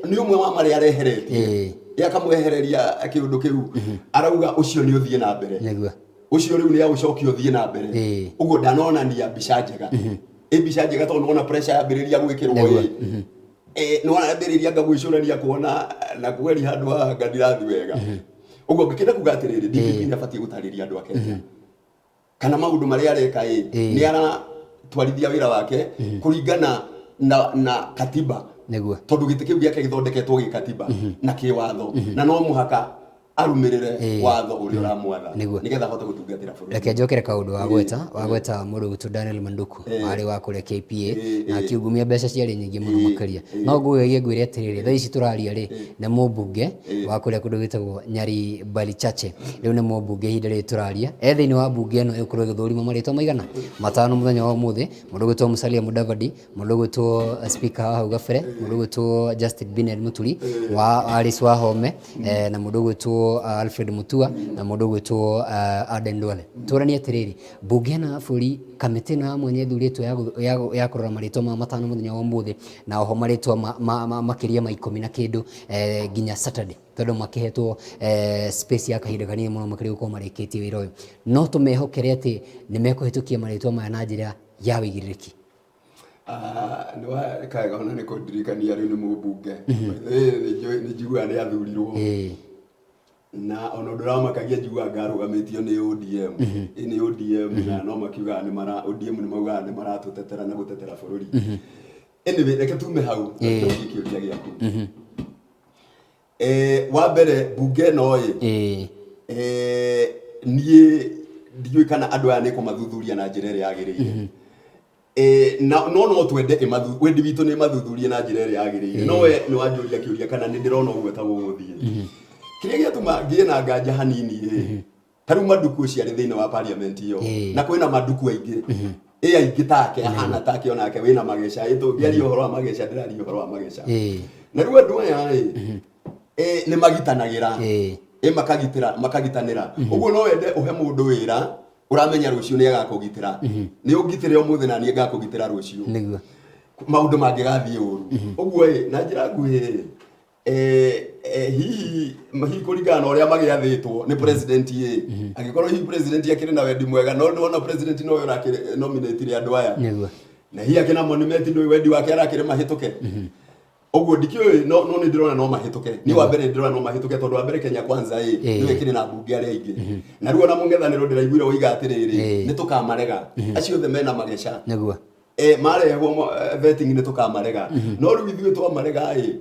nĩ ũmwe wa marĩa areheretie. Akamwehereria kĩũndũ kĩu, arauga ũcio nĩ ũthiĩ na mbere, ũcio rĩu nĩ agũcokia ũthiĩ na mbere. Ũguo ndanonania mbica njega ĩ, mbica njega, tondũ nĩwona pressure yambĩrĩria gwĩkĩrwo ĩ, nĩwona yambĩrĩria anga gwĩcũrania kuona na kweri handũ haha anga ndirathi wega. Ũguo ngĩkĩenda kuga atĩrĩrĩ, DPP nĩ abatiĩ gũtarĩria andũ a Kenya kana maũndũ marĩa areka ĩ, nĩ aratwarithia wĩra wake kũringana na katiba, tondũ gĩtĩ kĩu gĩake gĩthondeketwo gĩ katiba na kĩwatho, na no mũhaka arũmĩrĩre watho ũrĩa ũramwatha nĩgetha ahote gũtungatĩra bũrũri. Reke njokere kaũndũ wagweta mũndũ gwitũ Daniel Manduku, warĩ wa kũrĩa KPA, na akiungumia mbeca ciarĩ nyingĩ mũno makĩria. No ngũgegie ngwĩre atĩrĩrĩ, thaa ici tũraria rĩ, nĩ mũmbunge wa kũrĩa kũndũ gwĩtagwo Nyari Balichache. Rĩu nĩ mũmbunge ihinda rĩrĩ tũraria, e thĩinĩ wa mbunge ĩno ĩgũkorwo ĩgĩthũrima marĩtwa maigana matano mũthenya wa ũmũthĩ: mũndũ gwĩtwo Musalia Mudavadi, mũndũ gwĩtwo speaker wa hau gabere, mũndũ gwĩtwo Justin Binet Muturi wa Alice Wahome, na mũndũ gwĩtwo Alfred Mutua, na mũndũ gwĩtwo Aden Duale. Tũranie atĩrĩrĩ, mbunge ĩno ya bũrũri, kamĩtĩ ĩno ya mwanya ĩthurĩtwo ya kũrora marĩtwa maya matano mũthenya wa ũmũthĩ, na oho marĩtwa makĩria ma 10 na kĩndũ nginya Saturday, tondũ makĩhetwo space ya kahinda kanini mũno makĩria gũkorwo marĩkĩtie wĩra ũyũ, no tũmehokere atĩ nĩ mekũhĩtũkia marĩtwa maya na njĩra ya wĩigĩrĩrĩki? Nĩ wekaga ona nĩ kũndirikania rĩu nĩ mũmbunge. Nĩ njiguaga nĩ athurirwo. Na ona ũndũ ũramakagia njiguaga ngarũgamĩtio nĩ ODM. Ĩ nĩ ODM na no makiugaga nĩ mara ODM nĩ maugaga nĩ maratũtetera na gũtetera bũrũri. Anyway, reke tume hau reke ũrie kĩũria gĩaku. Wa mbere mbunge ĩno ĩ niĩ ndiũĩ kana andũ aya nĩ kũmathuthuria na njĩra ĩrĩa yagĩrĩire. Na no no twende ĩmathu wendi witũ nĩ ĩmathuthurie na njĩra ĩrĩa yagĩrĩire. No we nĩ wanjũria kĩũria kana nĩ ndĩrona ũguo ta gũgũthiĩ. Kĩrĩa gĩatũma ngĩe na nganja hanini ĩ, ta rĩu Maduku ũcio arĩ thĩinĩ wa parliament ĩyo na kwĩna Maduku aingĩ ĩ aingĩ take ahana take onake wĩna mageca ĩ tũngĩaria ũhoro wa mageca ndĩraria ũhoro wa mageca. Na rĩu andũ aya ĩ nĩ magitanagĩra ĩ makagitĩra makagitanĩra. Ũguo no wende ũhe mũndũ wĩra ũramenya rũciũ nĩ agakũgitĩra. Nĩ ũngitĩre ũmũthĩ na niĩ ngakũgitĩra rũciũ. Nĩguo. Maũndũ mangĩgathiĩ ũru. Ũguo ĩ na njĩra nguhĩ ĩ, hihi hihi kũringana na ũrĩa magĩathĩtwo nĩ president ĩ, angĩkorwo hihi president akĩrĩ na wendi mwega, no nĩwona president nowe ũrakĩ nominate andũ aya. Nĩguo. Na hihi akĩna monument ndũĩ wendi wake arakĩrĩ mahĩtũke. Ũguo ndikĩũĩ no no nĩ ndĩrona no mahĩtũke. Niĩ wa mbere ndĩrona no mahĩtũke tondũ wa mbere Kenya Kwanza ĩ nĩwe ĩkĩrĩ na mbunge arĩa aingĩ. Na rĩu ona mũng'ethanĩro ndĩraiguire woiga atĩrĩrĩ, nĩ tũkamarega. Acio othe mena mageca. Nĩguo. Marehwo vetting nĩ tũkamarega. No rĩu ithuĩ twamarega ĩ,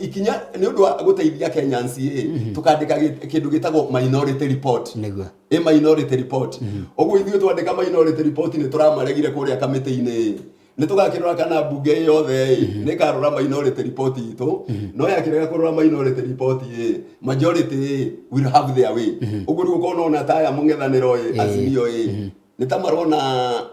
ikinya nĩ ũndũ wa gũteithia Kenyans ĩ, tũkandĩka kĩndũ gĩtagwo minority report. Nĩguo. Ĩ minority report. Ũguo ithuĩ twandĩka minority report nĩ tũramaregire kũrĩa kamĩtĩ-inĩ. Nĩ tũgakĩrora kana mbunge yothe ĩ nĩ ĩkarora minority report itũ. No yakĩrega kũrora minority report ĩ, majority ĩ will have their way. Ũguo rĩu ũkona ona ta aya mũng'ethanĩro ĩ, Azimio ĩ, nĩ ta marona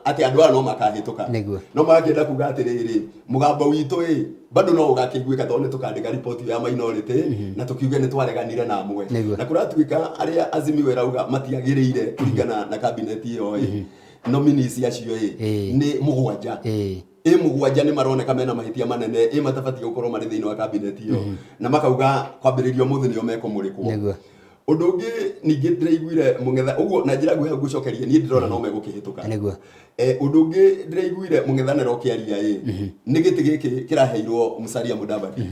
atĩ andũ aya no makahĩtũka. Nĩguo. No magakĩenda kuga atĩrĩrĩ, mũgambo witũ ĩ bado no ũgakĩiguĩka tondũ nĩ tũkandĩka report ya minority na tũkiuge nĩ twareganire na amwe. Nĩguo. Na kũratuĩka arĩa Azimio ĩrauga matiagĩrĩire kũringana na cabinet ĩyo ĩ, nominees acio ĩ nĩ mũgwanja. Ĩ mũgwanja nĩ maroneka mena mahĩtia manene, ĩ matabatiĩ gũkorwo marĩ thĩinĩ wa cabinet ĩyo. Na makauga kwambĩrĩria ũmũthĩ nĩo mekũmũrĩkwo. Nĩguo. Ũndũ ũngĩ ningĩ ndĩraiguire mũng'etha ũguo na njĩra nguhĩ hau ngũcokeria niĩ ndĩrona no megũkĩhĩtũka. Nĩguo. Ũndũ ũngĩ ndĩraiguire mũng'ethanĩro ũkĩaria ĩ, nĩ gĩtĩ gĩkĩ kĩraheirwo Musalia Mudavadi.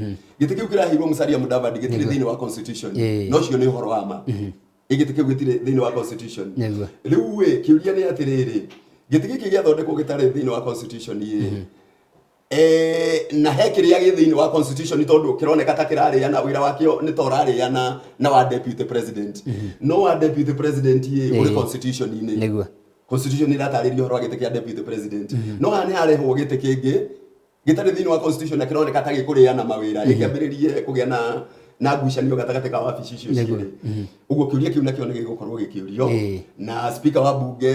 Gĩtĩ kĩu kĩraheirwo Musalia Mudavadi gĩtirĩ thĩinĩ wa constitution. No ũcio nĩ ũhoro wa ma. Ĩ gĩtĩ kĩu gĩtirĩ thĩinĩ wa constitution. Nĩguo. Rĩu ĩ kĩũria nĩ atĩrĩrĩ, gĩtĩ gĩkĩ gĩathondekwo gĩtarĩ thĩinĩ wa constitution ĩ, na he kĩrĩa gĩ thĩinĩ wa constitution tondũ kĩroneka ta kĩrarĩana wĩra wakĩo nĩ ta ũrarĩana na wa deputy president. No wa deputy president ĩ ũrĩ constitution-inĩ. Nĩguo. Constitution ĩratarĩria ũhoro wa gĩtĩ kĩa deputy president. No haha nĩ harehwo gĩtĩ kĩngĩ gĩtarĩ thĩinĩ wa constitution na kĩroneka ta gĩkũrĩana mawĩra, gĩkĩambĩrĩrie kũgĩa na ngucanio gatagatĩ ka wabici icio cierĩ. Ũguo kĩũria kĩu nakĩo nĩ gĩgũkorwo gĩkĩũrio na speaker wa mbunge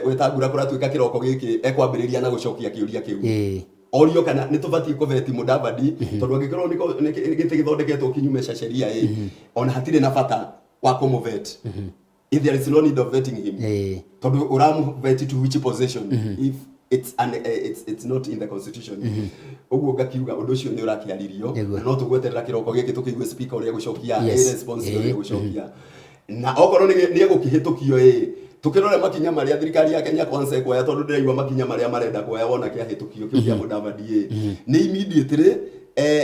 Wetangula kũratuĩka kĩroko gĩkĩ ekwambĩrĩria na gũcokia kĩũria kĩu. Orio kana nĩ tũbatiĩ kũveti Mudavadi tondũ angĩkorwo nĩ gĩtĩ gĩthondeketwo kinyume cha sheria ĩ, ona hatirĩ na bata wa kũmũvet. If there is no need of vetting him, tondũ ũramũvet to which position if it's an, it's not in the constitution. Ũguo ngakiuga ũndũ ũcio nĩ ũrakĩaririo na no tũgweterera kĩroko gĩkĩ tũkĩigue speaker ũrĩa egũcokia, response ũrĩa egũcokia. Na okorwo nĩ egũkĩhĩtũkio ĩ, tũkĩrore makinya marĩa thirikari ya Kenya Kwanza ĩkuoya tondũ ndĩraigua makinya marĩa marenda kuoya wona kĩahĩtũkio kĩu kĩa Mudavadi ĩ, nĩ immediately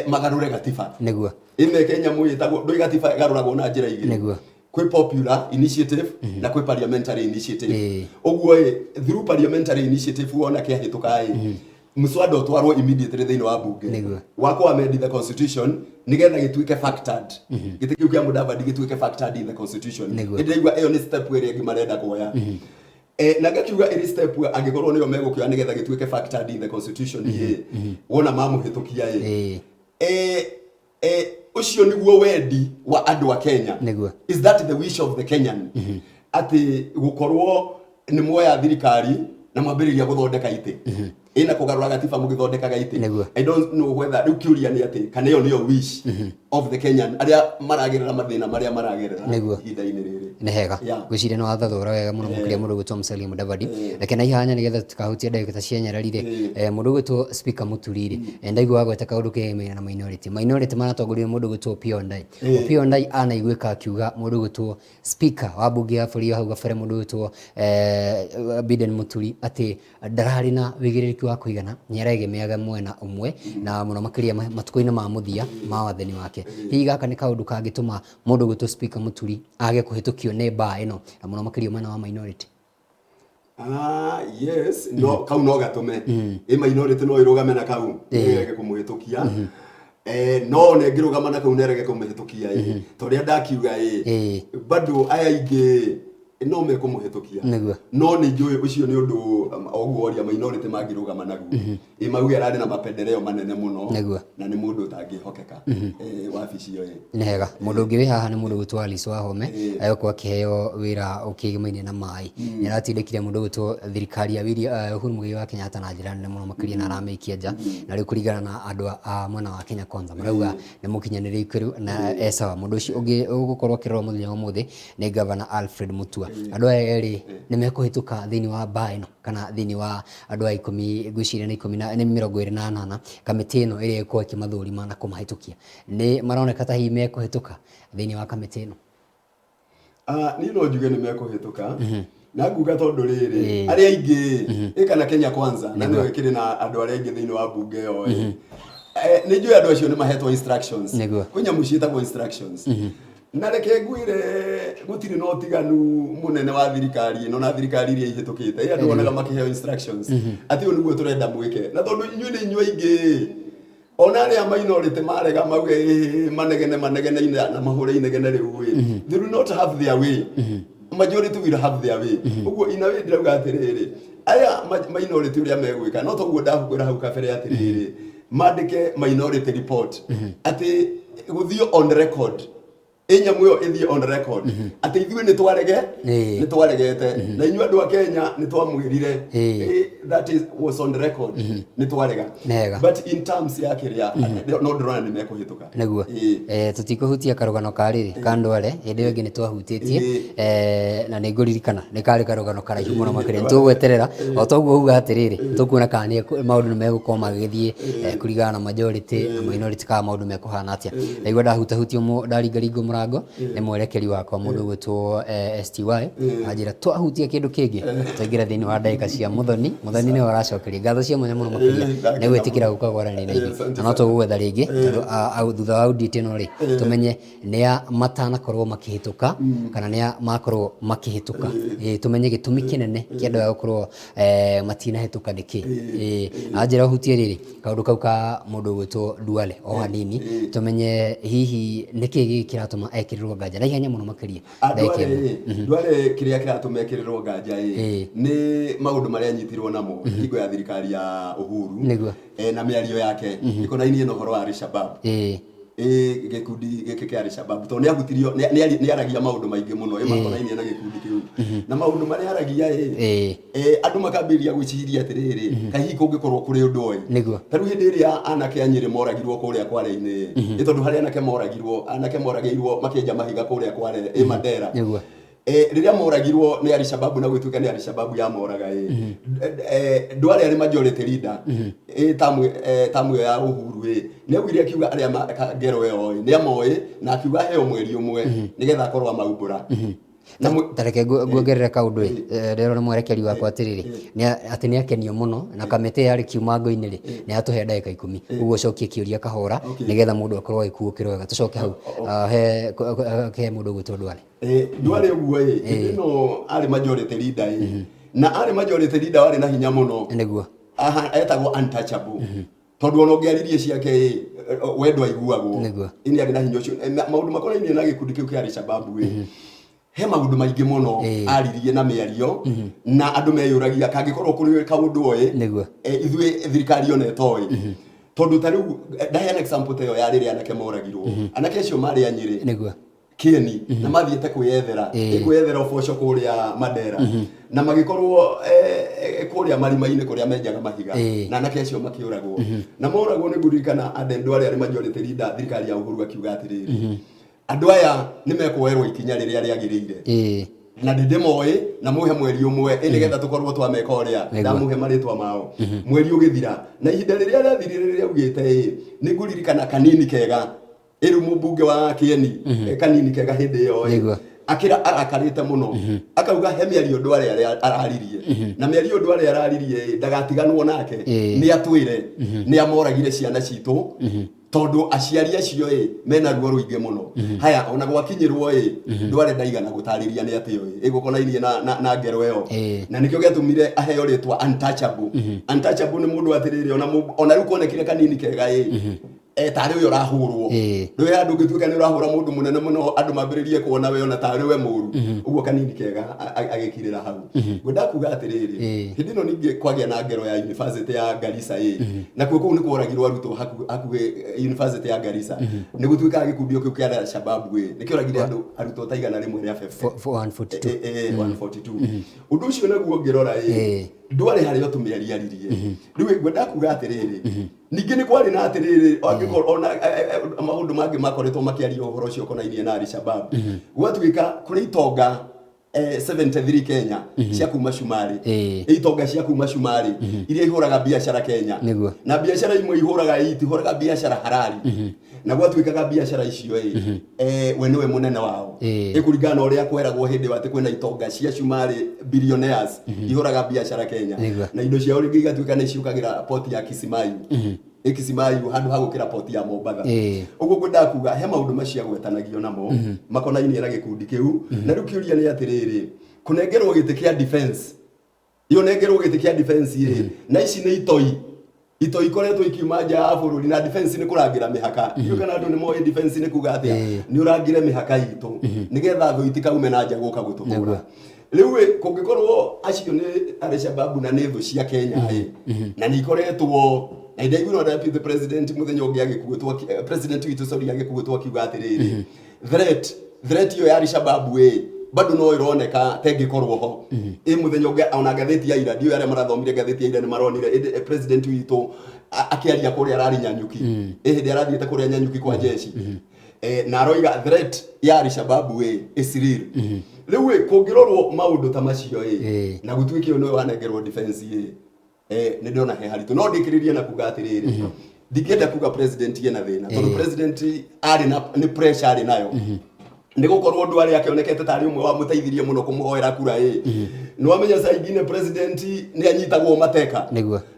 magarũre gatiba. Nĩguo. Ĩmeke nyamũ ĩtagwo ndũĩ gatiba ĩgarũragwo na njĩra igĩrĩ. Nĩguo. Kwĩ popular initiative na kwĩ parliamentary initiative. Ũguo ĩ, through parliamentary initiative wona kĩahĩtũka ĩ, mswada ũtwarwo immediately thĩinĩ wa bunge Nĩguo. wa kũ amend the constitution nĩgetha gĩtuĩke factored. Gĩtĩ kĩu kĩa Mudavadi gĩtuĩke factored in the constitution. Nĩguo. Nĩndĩraigua ĩyo nĩ step ĩrĩa ĩngĩ marenda kuoya. Na ngakiuga ĩrĩ step angĩkorwo nĩyo megũkĩoya nĩgetha gĩtuĩke factored in the constitution ĩ, wona mamũhĩtũkia ĩ, ũcio nĩguo wendi wa andũ a Kenya. Nĩguo. Is that the wish of the Kenyan? Atĩ gũkorwo nĩ muoya thirikari na mwambĩrĩria gũthondeka itĩ. Ĩna kũgarũra gatiba mũgĩthondekaga itĩ. Nĩguo. I don't know whether rĩu kĩũria nĩ atĩ kana ĩyo nĩyo wish of the Kenyan arĩa maragerera mathĩna marĩa maragerera Nĩguo. ihinda-inĩ rĩrĩ. Nĩ hega. Ngwĩciria nĩ wathathũra wega mũno mũkĩria mũndũ ũgwĩtwo Musalia Mudavadi. Reke na ihanya nĩgetha tũtikahutie ndagĩka ta cia nyarari rĩ. Mũndũ ũgwĩtwo Speaker Mũturi rĩ, ndaigua wagweta kaũndũ kegemainie na minority. Minority maratongorio nĩ mũndũ ũgwĩtwo Opiyo Wandayi. Opiyo Wandayi anaiguĩka akiuga mũndũ ũgwĩtwo Speaker wa mbunge ya bũrũri wa hau gabere mũndũ ũgwĩtwo Biden Mũturi atĩ ndararĩ na wĩigĩrĩrĩki wa kũigana nĩ aregemeaga mwena ũmwe na mũno makĩria matukũ-inĩ ma mũthia ma wathani wake. Hihi gaka nĩ kaũndũ kangĩtũma mũndũ ũgwĩtwo Speaker Mũturi age kũhĩtũkio nĩ mbaa ĩno na mũno makĩria mwena wa minority? Ah, yes, no kau no gatũme ĩ minority no ĩrũgame na kau ĩrege kũmũhĩtũkia. No ona ĩngĩrũgama na kau na ĩrege kũmũhĩtũkia ĩ, ta ũrĩa ndakiuga ĩ, bado aya aingĩ no mekũmũhĩtũkia. Nĩguo. No nĩ njũĩ ũcio nĩ ũndũ oguo ũria minority mangĩrũgama naguo ĩ mauge ararĩ na mapendeleo manene mũno. Nĩguo. Na nĩ mũndũ ũtangĩhokeka wabici ĩyo ĩ. Nĩ hega. Mũndũ ũngĩ wĩ haha nĩ mũndũ ũgwĩtwo Alice Wahome, agĩkorwo akĩheo wĩra ũkĩgĩmainie na maĩ. Nĩ aratindĩkire mũndũ ũgwĩtwo thirikari ya Uhuru Muigai wa Kenyatta na njĩra nene mũno makĩria na aramĩikia nja. Na rĩu kũringana na andũ a mwena wa Kenya Kwanza marauga nĩ mũkinyanĩrie ikĩro na e sawa. Mũndũ ũcio ũngĩ ũgũkorwo akĩrorwo mũthenya wa ũmũthĩ nĩ Governor Alfred Mutua. Andũ aya erĩ nĩ mekũhĩtũka thĩinĩ wa mbaa ĩno kana thĩinĩ wa andũ a ikũmi, ngwĩciria nĩ ikũmi na nĩ 28, kamĩtĩ ĩno ĩrĩa ĩgũkorwo ĩkĩmathũrima na kũmahĩtũkia. Nĩ maroneka ta hihi mekũhĩtũka thĩinĩ wa kamĩtĩ ĩno? Ah, niĩ no njuge nĩ mekũhĩtũka na nguga tondũ rĩrĩ arĩa aingĩ ĩ kana Kenya Kwanza na nĩyo ĩkĩrĩ na andũ arĩa aingĩ thĩinĩ wa mbunge ĩyo ĩ. Nĩ njũĩ andũ acio nĩ mahetwo instructions. Nĩguo. Kwĩ nyamũ ciĩtagwo instructions. Na reke ngwĩre gũtirĩ na ũtiganu mũnene wa thirikari ĩno na thirikari iria ihĩtũkĩte. Ĩ andũ wonaga makĩheo instructions atĩ ũyũ nĩguo tũrenda mwĩke, na tondũ inyuĩ nĩ inyuĩ aingĩ, ona arĩa minority marega mauge ĩ, manegene manegene na mahũre inegene rĩu ĩ, they will not have their way, majority will have their way. Ũguo ina way ndĩrauga atĩrĩrĩ, aya minority ũrĩa megwĩka no toguo ndakwĩra hau kabere atĩrĩrĩ, mandĩke minority report atĩ gũthiĩ on record, ĩ nyamũ ĩyo ĩthiĩ on record atĩ ithuĩ nĩ twarege nĩ twaregete na inyuĩ andũ a Kenya nĩ twamwĩrire. That is was on record, nĩ twarega. Nĩhega. But in terms ya kĩrĩa no ndĩrona nĩ mekũhĩtũka. Nĩguo. Tũtikũhutia karũgano ka rĩrĩ ka ndware, hĩndĩ ĩyo ĩngĩ nĩ twahutĩtie na nĩ ngũririkana nĩ karĩ karũgano karaihu mũno makĩria. Nĩ tũgweterera o toguo uga atĩrĩrĩ, tũkuona kana maũndũ nĩ megũkorwo magĩgĩthiĩ kũringana na majority na minority, kana maũndũ mekũhana atĩa. Ndaigua ndahutahutio ndaringaringwo mũrango nĩ mwerekeri wakwa mũndũ ũgwĩtwo STY, anjĩra twahutia kĩndũ kĩngĩ twaingĩra thĩinĩ wa ndagĩka cia Mũthoni. Mũthoni nĩwe ũracokeria ngatho cia mwanya mũno makĩria nĩ gwĩtĩkĩra gũka kwaranĩria na ithuĩ, na no tũgũgwetha rĩngĩ tondũ thutha wa audit ĩno rĩ, tũmenye nĩa matanakorwo makĩhĩtũka kana nĩa makorwo makĩhĩtũka. Tũmenye gĩtũmi kĩnene kĩa andũ aya gũkorwo matinahĩtũka nĩ kĩ. Anjĩra ũhutie rĩrĩ kaũndũ kau ka mũndũ ũgwĩtwo Duale o hanini, tũmenye hihi nĩkĩ gĩkĩ kĩratũma ekĩrĩrwo nganja na ihenya mũno makĩria ndagĩka ĩmwe. Ndware kĩrĩa kĩratũma ekĩrĩrwo nganja ĩ nĩ maũndũ marĩa anyitirwo namo hingo ya thirikari ya Uhuru. Nĩguo. Na mĩario yake ĩkonainie na ũhoro wa Al-Shabaab. Ĩ gĩkundi gĩkĩ kĩa Al-Shabaab, tondũ nĩ ahutirio, nĩ aragia maũndũ maingĩ mũno ĩ makonainie na gĩkundi kĩu na maũndũ marĩa aragia ĩ andũ makambĩrĩria gwĩciria atĩrĩrĩ, kaĩ hihi kũngĩkorwo kũrĩ ũndũ ĩ. Ta rĩu hĩndĩ ĩrĩa anake a Nyĩrĩ moragirwo kũrĩa Kwale-inĩ ĩ, tondũ harĩ anake moragirwo, anake moragĩirwo makĩenja mahiga kũrĩa Kwale ĩ Mandera. Rĩrĩa moragirwo nĩ Al-Shabaab na gwĩtuĩka nĩ Al-Shabaab yamoraga ĩ, Duale arĩ majority leader ĩ tamu ĩyo ya Uhuru ĩ, nĩ augire akiuga arĩa ngero ĩyo ĩ nĩ amoĩ, na akiuga aheo mweri ũmwe nĩgetha akorwo amaumbũra. Ta reke nguongerere kaũndũ ĩ, ndĩrona mwerekeri wakwa atĩrĩrĩ, atĩ nĩ akenio mũno na kamĩtĩ yarĩ kiumango-inĩ rĩ, nĩ atũhe ndagĩka 10, ũguo ũcokie kĩũria kahora nĩgetha mũndũ akorwo agĩkuũkĩrwo wega. Tũcoke hau he mũndũ ũgwĩtwo Duale. Duale ũguo ĩ, hĩndĩ ĩno arĩ majority leader ĩ, na arĩ majority leader warĩ na hinya mũno. Nĩguo. Aha, etagwo untouchable. Tondũ ona ũngĩaririe ciake ĩ, we ndwaiguagwo. Nĩguo. Ĩ nĩ arĩ na hinya ũcio. Na maũndũ makonainie na gĩkundi kĩu kĩa Al-Shabaab ĩ, he maũndũ maingĩ mũno aririe na mĩario na andũ meyũragia kangĩkorwo kũrĩ kaũndũ oĩ. Nĩguo. Ithuĩ thirikari ona ĩtoĩ. Tondũ ta rĩu ndaheana example ta ĩyo ya rĩrĩa anake moragirwo. Anake acio marĩ a Nyĩrĩ. Nĩguo. Kĩeni na mathiĩte kwĩyethera kwĩyethera ũboco kũrĩa Mandera na magĩkorwo kũrĩa marima-inĩ kũrĩa menjaga mahiga na anake acio makĩũragwo na moragwo. Nĩ ngũririkana Aden Duale arĩ majority leader thirikari ya Uhuru akiuga atĩrĩrĩ, andũ aya nĩ mekuoerwo ikinya rĩrĩa rĩagĩrĩire na ndĩndĩmoĩ na mũhe mweri ũmwe ĩ nĩgetha tũkorwo twameka ũrĩa ndamũhe marĩtwa mao. Mweri ũgĩthira na ihinda rĩrĩa rĩathirire rĩrĩa augĩte ĩ, nĩ ngũririkana kanini kega ĩrĩ mũmbunge wa Kĩeni, kanini kega hĩndĩ ĩyo ĩ. Nĩguo. Akĩra arakarĩte mũno, akauga he mĩario Ndwale araririe, na mĩario Ndwale araririe ĩ, ndagatiganwo nake. Nĩ atwĩre nĩ amoragire ciana citũ, tondũ aciari acio ĩ mena ruo rũingĩ mũno. Haya, ona gwakinyĩrwo ĩ, Ndwale ndaigana gũtarĩria nĩ atĩo ĩ ĩgũkonainie na ngero ĩyo. Na nĩkĩo gĩatũmire aheo rĩtwa untouchable. Untouchable nĩ mũndũ atĩrĩrĩ, ona rĩu konekire kanini kega ĩ, tarĩ ũyũ ũrahũrwo. Rĩu handũ ũngĩtuĩka nĩ ũrahũra mũndũ mũnene mũno, andũ mambĩrĩrie kuona we ona tarĩ we mũru ũguo, kanini kega agĩkirĩra hau. Ngwenda kuga atĩrĩrĩ, hĩndĩ ĩno ningĩ kwagĩa na ngero ya university ya Garissa ĩ, nakuo kũu nĩ kworagirwo arutwo hakuhĩ university ya Garissa. Nĩ gũtuĩkaga gĩkundi kĩu kĩa Al-Shabaab ĩ nĩkĩoragire andũ arutwo ta 150. 142. 142. Ũndũ ũcio naguo ũngĩrora ĩ, ndwarĩ harĩa ũtũmĩariaririe. Rĩu ngwenda kuga atĩrĩrĩ, ningĩ nĩ kwarĩ na atĩrĩrĩ, angĩkorwo ona maũndũ mangĩ makoretwo makĩaria ũhoro ũcio ũkonainie na Al-Shabaab, gwatuĩka kũrĩ itonga 73 Kenya cia kuma Cumarĩ. Itonga cia kuma Cumarĩ iria ihũraga biacara Kenya. Na biacara imwe ihũraga, itihũraga biacara harari, na gwatuĩkaga biacara icio ĩ, we nĩwe mũnene wao. Ĩkũringana na ũrĩa kweragwo hĩndĩ ĩyo atĩ kwĩna itonga cia Cumarĩ, billionaires, ihũraga biacara Kenya. Na indo ciao rĩngĩ igatuĩka nĩ ciũkagĩra poti ya Kisimayu, ĩ Kisimayu handũ ha gũkĩra poti ya Mombatha. Ũguo ngwendaga kuga he maũndũ macio agwetanagio namo makonainie na gĩkundi kĩu. Na rĩu kĩũria nĩ atĩrĩrĩ, kũnengerwo gĩtĩ kĩa defense, iyo nengerwo gĩtĩ kĩa defense ĩ, na ici nĩ itoi ikoretwo ikiuma nja ya bũrũri, na defense nĩ kũrangĩra mĩhaka. Ndiũĩ kana andũ nĩ moĩ defense nĩ kuga atĩa. Nĩ ũrangĩre mĩhaka itũ nĩgetha thũ itikaume na nja gũka gũtũhũra. Rĩu ĩ, kũngĩkorwo acio nĩ Al-Shabaab na nĩ thũ cia Kenya ĩ, na nĩ ikoretwo na ndaiguire deputy president mũthenya ũngĩ agĩkuĩtwo president witũ, sorry, agĩkuĩtwo akiuga atĩrĩrĩ, threat ĩyo ya Al-Shabaab ĩ bado no ĩroneka ta ĩngĩkorwo ho ĩ. Mũthenya ũngĩ ona ngathĩti ya ira, ndiũĩ arĩa marathomire ngathĩti ya ira nĩ maronire ĩndĩ, president witũ akĩaria kũrĩa ararĩ Nyanyuki ĩ, hĩndĩ arathiĩte kũrĩa Nyanyuki kwa jeshi, na aroiga threat ya Al-Shabaab ĩ is real. Rĩu ĩ, kũngĩrorwo maũndũ ta macio ĩ, na gũtuĩke ũyũ nĩwe wanengerwo defense ĩ, nĩ ndĩrona he haritũ. No ndĩkĩrĩrie na kuga atĩrĩrĩ, ndingĩenda kuga president ena thĩna, tondũ president arĩ na nĩ pressure arĩ nayo, nĩ gũkorwo ũndũ arĩa akĩonekete tarĩ ũmwe wamũteithirie mũno kũmũhoera kura ĩ. Nĩ wamenya saa ingine president nĩ anyitagwo mateka.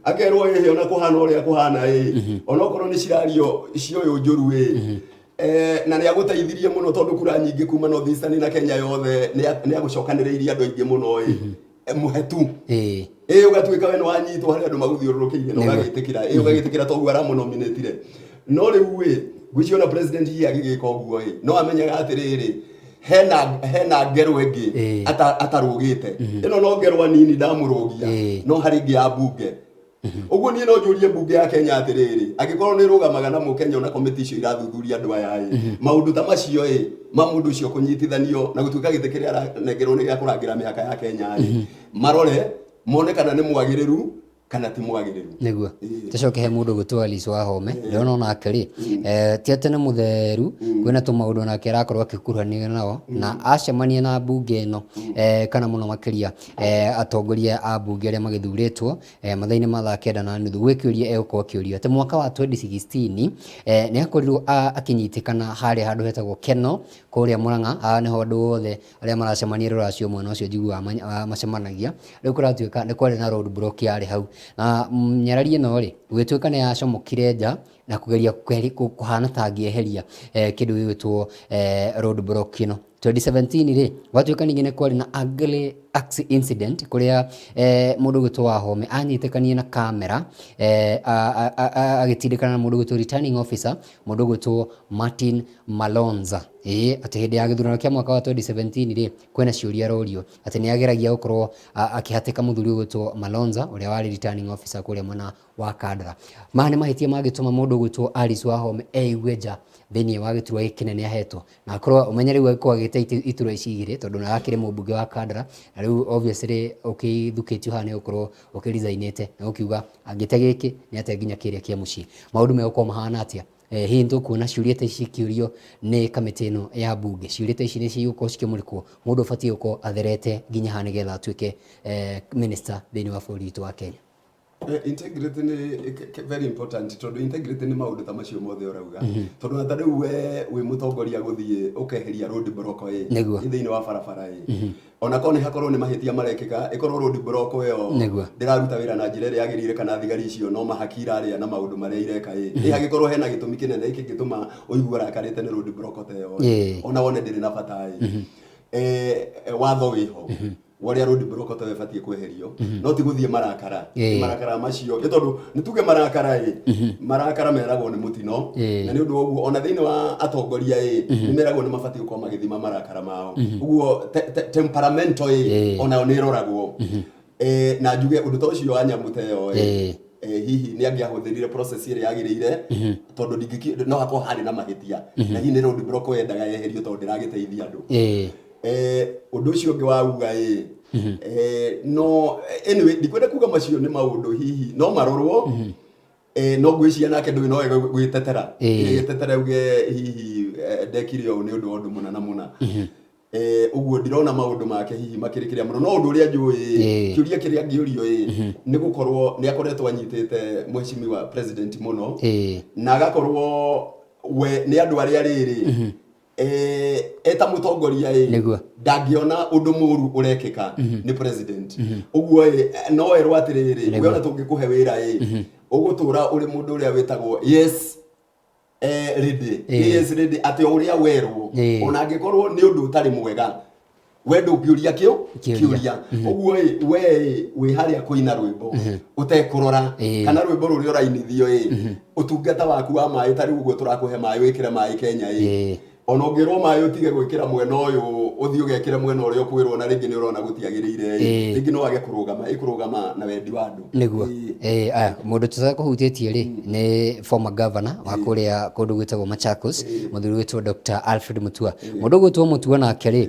Akerwo ĩhĩ, ona kũhana ũrĩa kũhana ĩ, onokorwo nĩ cirario cioyũ njũru ĩ, na nĩ agũteithirie mũno, tondũ kura nyingĩ kuma North Eastern na Kenya yothe nĩ agũcokanĩrĩirie andũ aingĩ mũno ĩ. Mũhetu ĩ, ũgatuĩka we nĩ wanyitwo harĩ andũ magũthiũrũrũkĩirie na ũgagĩtĩkĩra ĩ, ũgagĩtĩkĩra toguo aramũnominĩtire. No rĩu ĩ, ngwĩciria ona president hihi agĩgĩka ũguo ĩ, no amenyaga atĩrĩrĩ, hena ngero ĩngĩ atarũgĩte. Ĩno no ngerwa nini ndamũrũgia, no harĩ ĩngĩ ya mbunge. Ũguo niĩ no njũrie mbunge ya Kenya atĩrĩrĩ, angĩkorwo nĩ ĩrũgamaga na mũkenya, ona komĩtĩ icio irathuthuria andũ aya ĩ, maũndũ ta macio ĩ, ma mũndũ ũcio kũnyitithanio na gũtuĩka gĩtĩ kĩrĩa aranengerwo nĩ gĩa kũrangĩra mĩhaka ya Kenya ĩ, marore mone kana nĩ mwagĩrĩru kana ti mwagĩrĩru. Nĩguo tũcoke he mũndũ gwĩtwo Alice Wahome. Ndĩrona onake rĩ, ti atĩ nĩ mũtheru, kwĩna tũmaũndũ onake arakorwo akĩkuruhanio nao, na acemania na mbunge ĩno, kana mũno makĩria atongoria a mbunge arĩa magĩthurĩtwo mathaa-inĩ ma thaa 9:30, gwĩ kĩũria egũkorwo akĩũrio atĩ mwaka wa 2016 nĩ akorirwo akĩnyitĩkana harĩa handũ hetagwo Keno kũrĩa Murang'a. Haha nĩho andũ othe arĩa maracemania rũracio mwena ũcio njiguaga macemanagia. Rĩu kũratuĩka nĩ kwarĩ na road block yarĩ hau, na nyarari ĩno rĩ, gũgĩtuĩka nĩ yacomokire nja na kũgeria kũhana ta angĩeheria kĩndũ gĩgwĩtwo road block ĩno. 2017 rĩ, gwatuĩka ningĩ nĩ kwarĩ na ugly incident kũrĩa mũndũ ũgwĩtwo Wahome anyitĩkanire na kamera agĩtindĩkana na mũndũ ũgwĩtwo returning officer, mũndũ ũgwĩtwo Martin Malonza. Ĩĩ, atĩ hĩndĩ ya gĩthurano kĩa mwaka wa 2017 rĩ, kwĩna ciũria arorio atĩ nĩ ageragia gũkorwo akĩhatĩka mũthuri ũgwĩtwo Malonza ũrĩa warĩ returning officer kũrĩa mwena wa Kandara. Maya nĩ mahĩtia mangĩtũma mũndũ ũgwĩtwo Alice Wahome eigue nja thĩinĩ wa gĩturwa gĩkĩ kĩnene ahetwo, na akorwo ũmenye rĩu agĩkorwo agĩte iturwa ici igĩrĩ, tondũ na akĩrĩ mũmbunge wa Kandara, na rĩu obviously ũkĩthukĩtio haha nĩ gũkorwo ũkĩresignĩte na ũkiuga angĩte gĩkĩ nĩ ate nginya kĩrĩa kĩa mũciĩ. Maũndũ megũkorwo mahana atĩa? Hihi nĩ tũkuona ciũria ta ici ikĩũrio nĩ kamĩtĩ ĩno ya mbunge? Ciũria ta ici nĩ cigũkorwo cikĩmũrĩkwo mũndũ ũbatiĩ gũkorwo atherete nginya haha nĩgetha atuĩke minister thĩinĩ wa bũrũri witũ wa Kenya? Integrity nĩ very important, tondũ integrity nĩ maũndũ ta macio mothe ũrauga, tondũ na ta rĩu we wĩ mũtongoria gũthiĩ ũkeheria road block ĩ thĩinĩ wa barabara ĩ, ona korwo nĩ hakorwo nĩ mahĩtia marekĩka, ĩkorwo road block ĩyo ndĩraruta wĩra na njĩra ĩrĩa yagĩrĩire, kana thigari icio no mahaki irarĩa na maũndũ marĩa ireka ĩ, hagĩkorwo hena gĩtũmi kĩnene kĩngĩtũma ũigue ũrakarĩte nĩ road block ta ĩyo ĩ, ona wone ndĩrĩ na bata ĩ, watho wĩho wa ũrĩa road block ta ĩyo ĩbatiĩ kweherio, no ti gũthiĩ marakara. Marakara macio ĩ, tondũ nĩ tuge marakara ĩ, marakara meragwo nĩ mũtino. Na nĩ ũndũ wa ũguo ona thĩinĩ wa atongoria ĩ, nĩ meragwo nĩ mabatiĩ gũkorwo magĩthima marakara mao. Ũguo temperamento ĩ, onayo nĩ ĩroragwo. Na njuge ũndũ ta ũcio wa nyamũ ta ĩyo ĩ, hihi nĩ angĩahũthĩrire process ĩrĩa yagĩrĩire, tondũ no hakorwo harĩ na mahĩtia, na hihi nĩ road block yendaga yeherio tondũ ndĩragĩteithia andũ. Ũndũ ũcio ũngĩ wauga ĩ, no anyway, ndikwenda kuga macio nĩ maũndũ hihi no marorwo. No ngwĩciria nake ndũĩ no wega gwĩtetera. Gwĩtetera uge hihi ndekire ũũ nĩ ũndũ wa ũndũ mũna na mũna. Ũguo ndirona maũndũ make hihi makĩrĩ kĩrĩa mũno, no ũndũ ũrĩa njũĩ, kĩũria kĩrĩa ngĩũrio ĩ, nĩ gũkorwo nĩ akoretwo anyitĩte mheshimiwa president mũno, na agakorwo we nĩ andũ arĩa rĩrĩ eta mũtongoria ĩ, ndangĩona ũndũ mũru ũrekĩka nĩ president. Ũguo ĩ, no erwo atĩrĩrĩ, we ona tũngĩkũhe wĩra ĩ, ũgũtũra ũrĩ mũndũ ũrĩa wĩtagwo yes ready, yes ready, atĩ o ũrĩa werwo, ona angĩkorwo nĩ ũndũ ũtarĩ mwega, we ndũngĩũria kĩo Kĩũria. Kĩũria. Ũguo ĩ, we ĩ, wĩ harĩa kũina rwĩmbo ũtekũrora kana rwĩmbo rũrĩa ũrainithio ĩ, ũtungata waku wa maĩ, ta rĩu ũguo tũrakũhe maĩ wĩkĩre maĩ Kenya ĩ, ona ũngĩrwo maĩ ũtige gwĩkĩra mwena ũyũ, ũthiĩ ũgekĩre mwena ũrĩa ũkwĩrwo, na rĩngĩ nĩ ũrona gũtiagĩrĩire ĩ, rĩngĩ no wage kũrũgama ĩkũrũgama na wendi wa andũ. Nĩguo. Aya mũndũ tũtakũhutĩtie rĩ, nĩ former governor wa kũrĩa kũndũ gwĩtagwo Machakos, mũthuri gwĩtwo Dr. Alfred Mutua. Mũndũ gwĩtwo Mutua nake rĩ,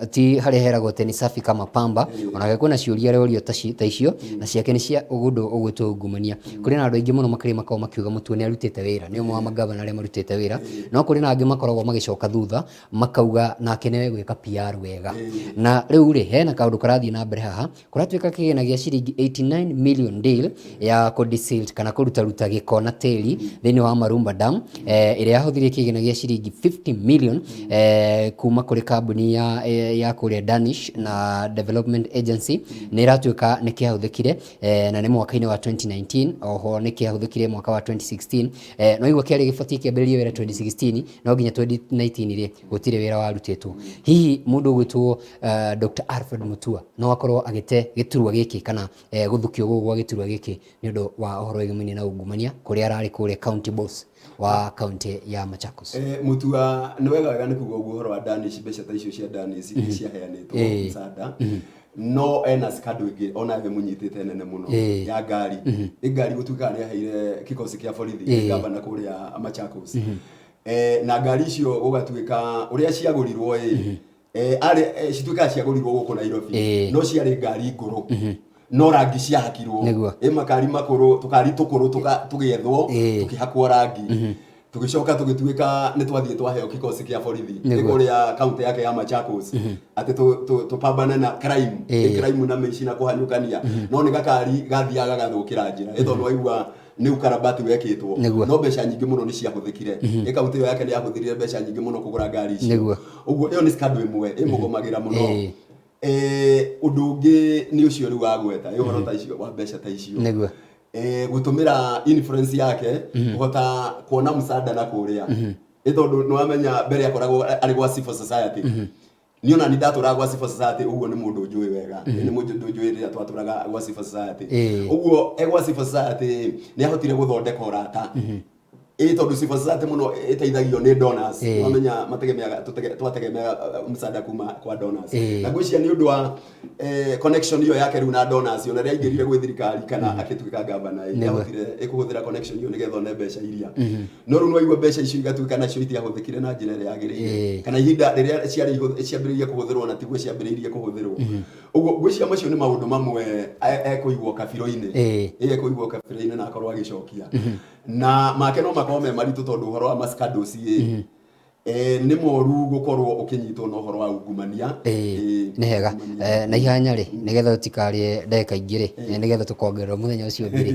ti harĩa heragwo atĩ ni safi kama pamba. Onake kwĩna ciũria arorio ta icio, na ciake nĩ cia ũndũ ũgwĩtwo ungumania. Kũrĩ na andũ aingĩ mũno makĩria makoragwo makiuga Mutua nĩ arutĩte wĩra, nĩ ũmwe wa magavana arĩa marutĩte wĩra, no kũrĩ na angĩ makoragwo magĩcoka thutha makauga nake nĩwe gwĩka PR wega. Na rĩu rĩ, hena kaũndũ karathiĩ na mbere haha, kũratuĩka kĩgĩna gĩa ciringi 89 million deal ya kũ-desilt kana kũrutaruta gĩko na tĩri thĩinĩ wa Marumba Dam, ĩrĩa yahũthĩrire kĩgĩna gĩa ciringi 50 million kuma kũrĩ kambuni ya kũrĩa Danish na Development Agency, nĩ ĩratuĩka nĩ kĩahũthĩkire, na nĩ mwaka-inĩ wa 2019. Oho nĩ kĩahũthĩkire mwaka wa 2016. No igua kĩarĩ gĩbatiĩ kĩambĩrĩrie wĩra 2016, no nginya 2019 rĩ, gũtirĩ wĩra warutĩtwo. Hihi mũndũ ũgwĩtwo Dr. Alfred Mutua no akorwo agĩte gĩturwa gĩkĩ kana gũthukio gũkũ gwa gĩturwa gĩkĩ nĩ ũndũ wa ũhoro wĩgiĩ na ungumania kũrĩa ararĩ kũrĩa county boss wa county ya Machakos? Mutua nĩ wega wega nĩ kuga ũguo ũhoro wa Danish, mbeca ta icio cia Danish iria ciaheanĩtwo msaada, no ena scandal ĩngĩ ona ĩmũnyitĩte nene mũno ya ngari. Ĩ ngari gũtuĩkaga nĩ aheire kikosi kĩa borithi, gavana kũrĩa Machakos. Na ngari icio gũgatuĩka ũrĩa ciagũrirwo ĩ, arĩ cituĩkaga ciagũrirwo gũkũ Nairobi, no ciarĩ ngari ngũrũ, no rangi ciahakirwo. Ĩ makari makũrũ, tũkari tũkũrũ tũgĩethwo, tũkĩhakwo rangi, tũgĩcoka tũgĩtuĩka nĩ twathiĩ twaheo kikosi kĩa borithi kũrĩa kaunti yake ya Machakos, atĩ tũpambane na crime, crime na mĩici na kũhanyũkania, no nĩ gakari gathiaga gagathũkĩra njĩra ĩ, tondũ waigua nĩ ukarabati wekĩtwo. No mbeca nyingĩ mũno nĩ ciahũthĩkire. Ĩ kaunti ĩyo yake nĩ yahũthĩrire mbeca nyingĩ mũno kũgũra ngari icio. Ũguo ĩyo nĩ scandal ĩmwe ĩmũgũmagĩra mũno. Ũndũ ũngĩ nĩ ũcio rĩu wagweta, ĩ ũhoro ta icio wa mbeca ta icio, gũtũmĩra influence yake kũhota kuona msaada na kũrĩa, ĩ tondũ nĩ wamenya mbere akoragwo arĩ gwa civil society. Niĩ ona ni ndatũraga gwa civil society, ũguo nĩ mũndũ njũĩ wega. Nĩ mũndũ njũĩ rĩrĩa twatũraga gwa civil society. Ũguo e gwa civil society nĩ ahotire gũthondeka ũrata, ĩ tondũ civil society mũno ĩteithagio nĩ donors. Wamenya mategemeaga twategemeaga msaada kuma kwa donors. Na ngwĩciria nĩ ũndũ wa connection ĩyo yake rĩu na donors, ona rĩrĩa aingĩrire gwĩ thirikari kana agĩtuĩka gavana ĩ, nĩahotire ĩkũhũthĩra connection ĩyo nĩgetha one mbeca iria, no rĩu nĩwaigua mbeca icio igatuĩka nacio itiahũthĩkire na njĩra ĩrĩa yagĩrĩire, kana ihinda rĩrĩa ciarĩ ciambĩrĩirie kũhũthĩrwo na tiguo ciambĩrĩirie kũhũthĩrwo. Ũguo ngwĩciria macio nĩ maũndũ mamwe ekũigwo kabirũ-inĩ. Ĩ, ekũigwo kabirũ-inĩ na akorwo agĩcokia, na make no makorwo me maritũ tondũ ũhoro wa ma scandals ĩ. Nĩ moru gũkorwo ũkĩnyitwo na ũhoro wa ungumania. Ĩĩ, nĩ hega. Na ihanya rĩ, nĩgetha tũtikarĩe ndagĩka ingĩ rĩ, nĩgetha tũkongererwo mũthenya ũcio ũngĩ rĩ,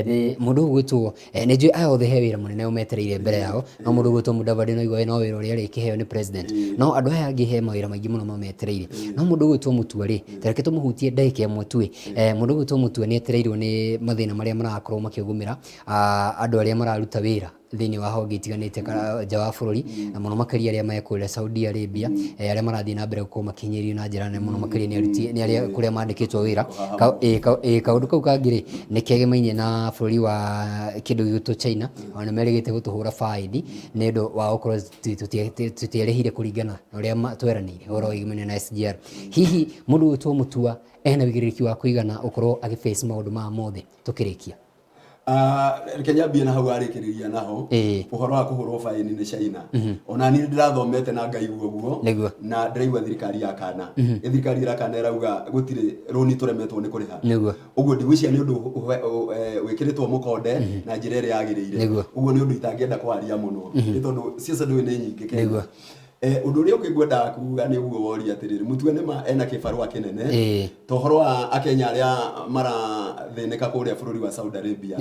nĩ mũndũ ũgwĩtwo, nĩ njũĩ aya othe he wĩra mũnene ũmetereire mbere yao, no mũndũ ũgwĩtwo Mudavadi no igua no wĩra ũrĩa arĩkĩheo nĩ president. No andũ aya angĩ he mawĩra maingĩ mũno mametereire. No mũndũ ũgwĩtwo Mutua rĩ, ta reke tũmũhutie ndagĩka ĩmwe tu ĩ. Mũndũ ũgwĩtwo Mutua nĩ etereirwo nĩ mathĩna marĩa marakorwo makĩgũmĩra andũ arĩa mararuta wĩra thĩinĩ wa honge itiganĩte kana nja wa bũrũri, na mũno makĩria arĩa me kũrĩa Saudi Arabia, arĩa marathiĩ na mbere gũkorwo makĩhinyĩrĩrio na njĩra nene mũno makĩria nĩ aruti nĩ arĩa kũrĩa mandĩkĩtwo wĩra. Kaũndũ kau kangĩ rĩ, nĩ kegemainie na bũrũri wa kĩndũ gĩgwĩtwo China, ona nĩ merĩgĩte gũtũhũra baĩni nĩ ũndũ wa gũkorwo tũtiarĩhire kũringana na ũrĩa tweranĩire ũhoro wĩgiĩ na SGR. Hihi mũndũ ũgwĩtwo Mutua ena ũigĩrĩrĩki wa kũigana gũkorwo agĩ face maũndũ maya mothe tũkĩrĩkia? Ah, reke nyambie na hau arĩkĩrĩria naho. Ũhoro wa kũhũrwo baĩni nĩ China, ona niĩ ndĩrathomete na ngaigua ũguo. Na ndĩraigua thirikari ya kana, ĩ thirikari ĩrakana ĩrauga gũtirĩ rũni tũremetwo nĩ kũrĩha. Ũguo ndigwĩciria nĩ ũndũ wĩkĩrĩtwo mũkonde na njĩra ĩrĩa yagĩrĩire. Ũguo nĩ ũndũ itangĩenda kwaria mũno, nĩ tondũ ciaca ndũĩ nĩ nyingĩ Kenya. Ũndũ ũrĩa ũngĩ ngwendaga kuga nĩ ũguo woria atĩrĩrĩ, Mutua nĩ ma ena kĩbarũa kĩnene. Ta ũhoro wa Akenya arĩa marathĩnĩka kũrĩa bũrũri wa Saudi Arabia,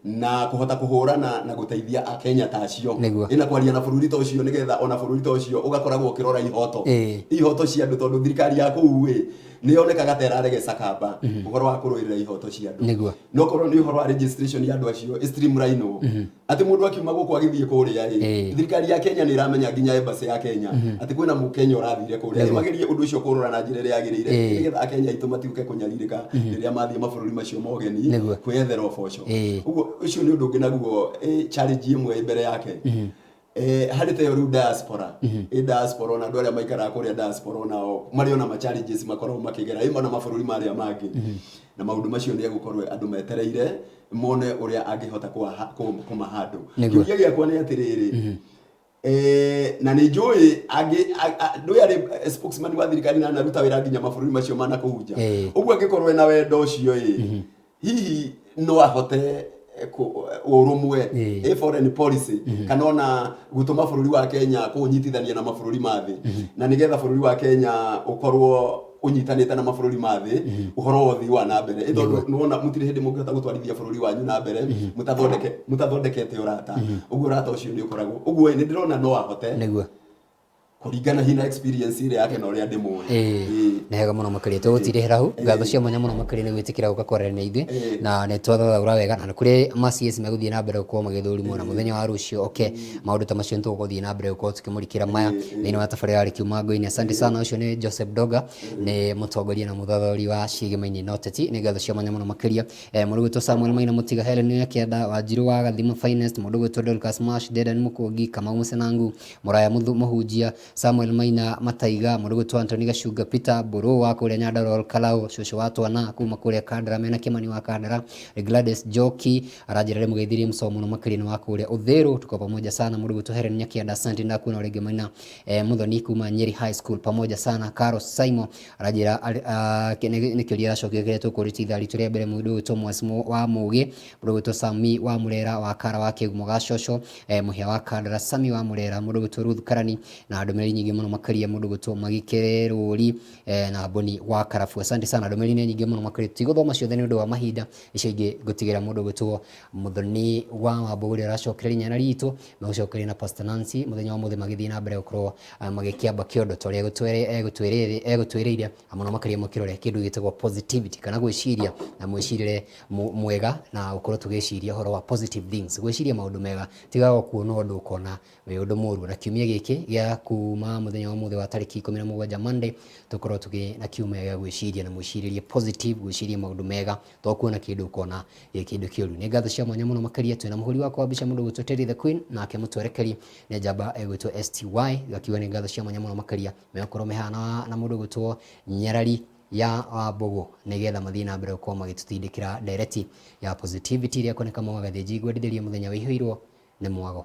na kũhota kũhũrana na gũteithia Akenya ta acio. Ĩna kwaria na bũrũri ta ũcio, nĩgetha ona bũrũri ta ũcio ũgakoragwo ũkĩrora ihoto ihoto cia andũ, tondũ thirikari ya kũu ĩ nĩ yonekaga ta ĩraregesa kamba ũhoro wa kũrũĩrĩra ihoto cia andũ. No korwo nĩ ũhoro wa registration ya andũ acio ĩ streamline, atĩ mũndũ akiuma gũkũ agĩthiĩ kũrĩa ĩ, thirikari ya Kenya nĩ ĩramenya nginya embassy ya Kenya atĩ kwĩna mũkenya ũrathire kũrĩa. Magerie ũndũ ũcio kũrora na njĩra ĩrĩa yagĩrĩire, nĩgetha Akenya aitũ matiũke kũnyarirĩka rĩrĩa mathiĩ mabũrũri macio ma ũgeni kwĩyethera ũboco. Ũguo ũcio nĩ ũndũ ũngĩ naguo challenge ĩmwe ĩ mbere yake. Harĩ ta ĩyo rĩu diaspora, ĩ diaspora ona andũ arĩa maikaraga kũrĩa diaspora onao marĩ ona ma challenges makoragwo makĩgera ĩ ona mabũrũri marĩa mangĩ, na maũndũ macio nĩ egũkorwo andũ metereire mone ũrĩa angĩhota kũmahandũ. Kĩũria gĩakwa nĩ atĩrĩrĩ, na nĩ njũĩ angĩ ndũĩ arĩ spokesman wa thirikari na anaruta wĩra nginya mabũrũri macio ma nakũu nja. Ũguo angĩkorwo ena wendo ũcio ĩ, hihi no ahote ũrũmwe ĩ foreign policy, kana ona gũtũma bũrũri wa Kenya kũũnyitithania na mabũrũri ma thĩ, na nĩgetha bũrũri wa Kenya ũkorwo ũnyitanĩte na mabũrũri ma thĩ ũhoro wa ũthii wa na mbere, ĩ tondũ nĩwona mũtirĩ hĩndĩ mũngĩhota gũtwarithia bũrũri wanyu na mbere mũtathondekete ũrata. Ũguo ũrata ũcio nĩ ũkoragwo ũguo ĩ, nĩ ndĩrona no ahote kũringana hihi na experience ĩrĩa yake na ũrĩa ndĩmũĩ. Nĩ hega mũno makĩria, tũgũtirĩhĩra hau. Ngatho cia mwanya mũno makĩria nĩ gwĩtĩkĩra gũka kwaranĩria na ithuĩ, na nĩ twathathaũra wega, na nĩ kũrĩ ma CS megũthiĩ na mbere gũkorwo magĩthũrimwo na mũthenya wa rũciũ oke maũndũ ta macio, nĩ tũgũthiĩ na mbere gũkorwo tũkĩmũrikĩra maya thĩinĩ wa tabarĩra ya Kiuma Ngũinĩ. Asante sana. Ũcio nĩ Joseph Doga, nĩ mũtongoria na mũthathaũri wa ciĩgemainĩ na ũteti. Nĩ ngatho cia mwanya mũno makĩria. Mũndũ ũgwĩtwo Samuel Maina Mũtiga, Helen Nyakĩanda, Wanjirũ wa Gathima Finest, mũndũ ũgwĩtwo Dorcas Mash, Dedan Mũkũngi, Kamau Mũcenangu, Mũraya Mũhunjia, Samuel Maina Mataiga, mũndũ ũgwĩtwo Anthony Gacunga, Peter Mbũrũ wa kũrĩa Nyandarua Kalau, cũcũ wa twana kuma kũrĩa Kandara mena Kĩmani wa Kandara, Gladys Njoki aranjĩra ndĩmũgeithirie mũcomo mũno makĩria nĩ wa kũrĩa Uthiru, tuko pamoja sana. Mũndũ ũgwĩtwo Helen Nyakĩanda, asante, ndakuona rĩngĩ Maina. Muthoni kuma Nyeri High School, pamoja sana. Carol Saimo aranjĩra nĩ kĩũria aracokia kĩrĩa tũkũrĩtie ithaa ritũ rĩa mbere. Mũndũ ũgwĩtwo Mwasi wa Mũgĩ, mũndũ ũgwĩtwo Sami wa Mũrera wa Kara wa Kĩgumo ga Coco, Mũhĩa wa Kandara, Sami wa Mũrera, mũndũ ũgwĩtwo Ruth Karani, na ndũmĩrĩri nyingĩ mũno makĩria, mũndũ ũgwĩtwo Magikere Rũri, na Boni wa Karabu. Asante sana, ndũmĩrĩri nĩ nyingĩ mũno makĩria, tũtigũthoma ciothe nĩ ũndũ wa mahinda, icio ingĩ ngũtigĩra mũndũ ũgwĩtwo Mũthoni wa Wambũgũ ũrĩa ũracokereria nyana ritũ, megũcokereria na Pastor Nancy mũthenya wa ũmũthĩ magĩthiĩ na mbere gũkorwo magĩkĩamba kĩondo ta ũrĩa egũtwĩrĩire, na mũno makĩria mũkĩrore kĩndũ gĩtagwo positivity kana gwĩciria na mwĩcirĩre mwega, na gũkorwo tũgĩciria ũhoro wa positive things, gwĩciria maũndũ mega, tigaga kuona ũndũ ũkona wĩ ũndũ mũru. Na kiumia gĩkĩ gĩa kuma mũthenya wa ũmũthĩ wa tarĩki 17 Monday, tũkorwo tũgĩ na kiumia gĩa gwĩciria na mwĩcirĩrie positive, gwĩciria maũndũ mega, to kuona kĩndũ ũkona gĩ kĩndũ kĩũru. Nĩ ngatho cia mwanya mũno makĩria twĩna mũhũri wakwa wa mbica mũndũ ũgwĩtwo Terry the Queen, nake mũtwerekeri nĩ njamba ĩgwĩtwo STY, ngakiuga nĩ ngatho cia mwanya mũno makĩria megũkorwo mehana na mũndũ ũgwĩtwo Nyarari ya Wambũgũ, nĩgetha mathiĩ na mbere gũkorwo magĩtũtindĩkĩra ndereti ya positivity ĩrĩa ĩkoneka Mwago Gathĩnji. Ngwendithĩrie mũthenya wĩihũirwo nĩ mwago.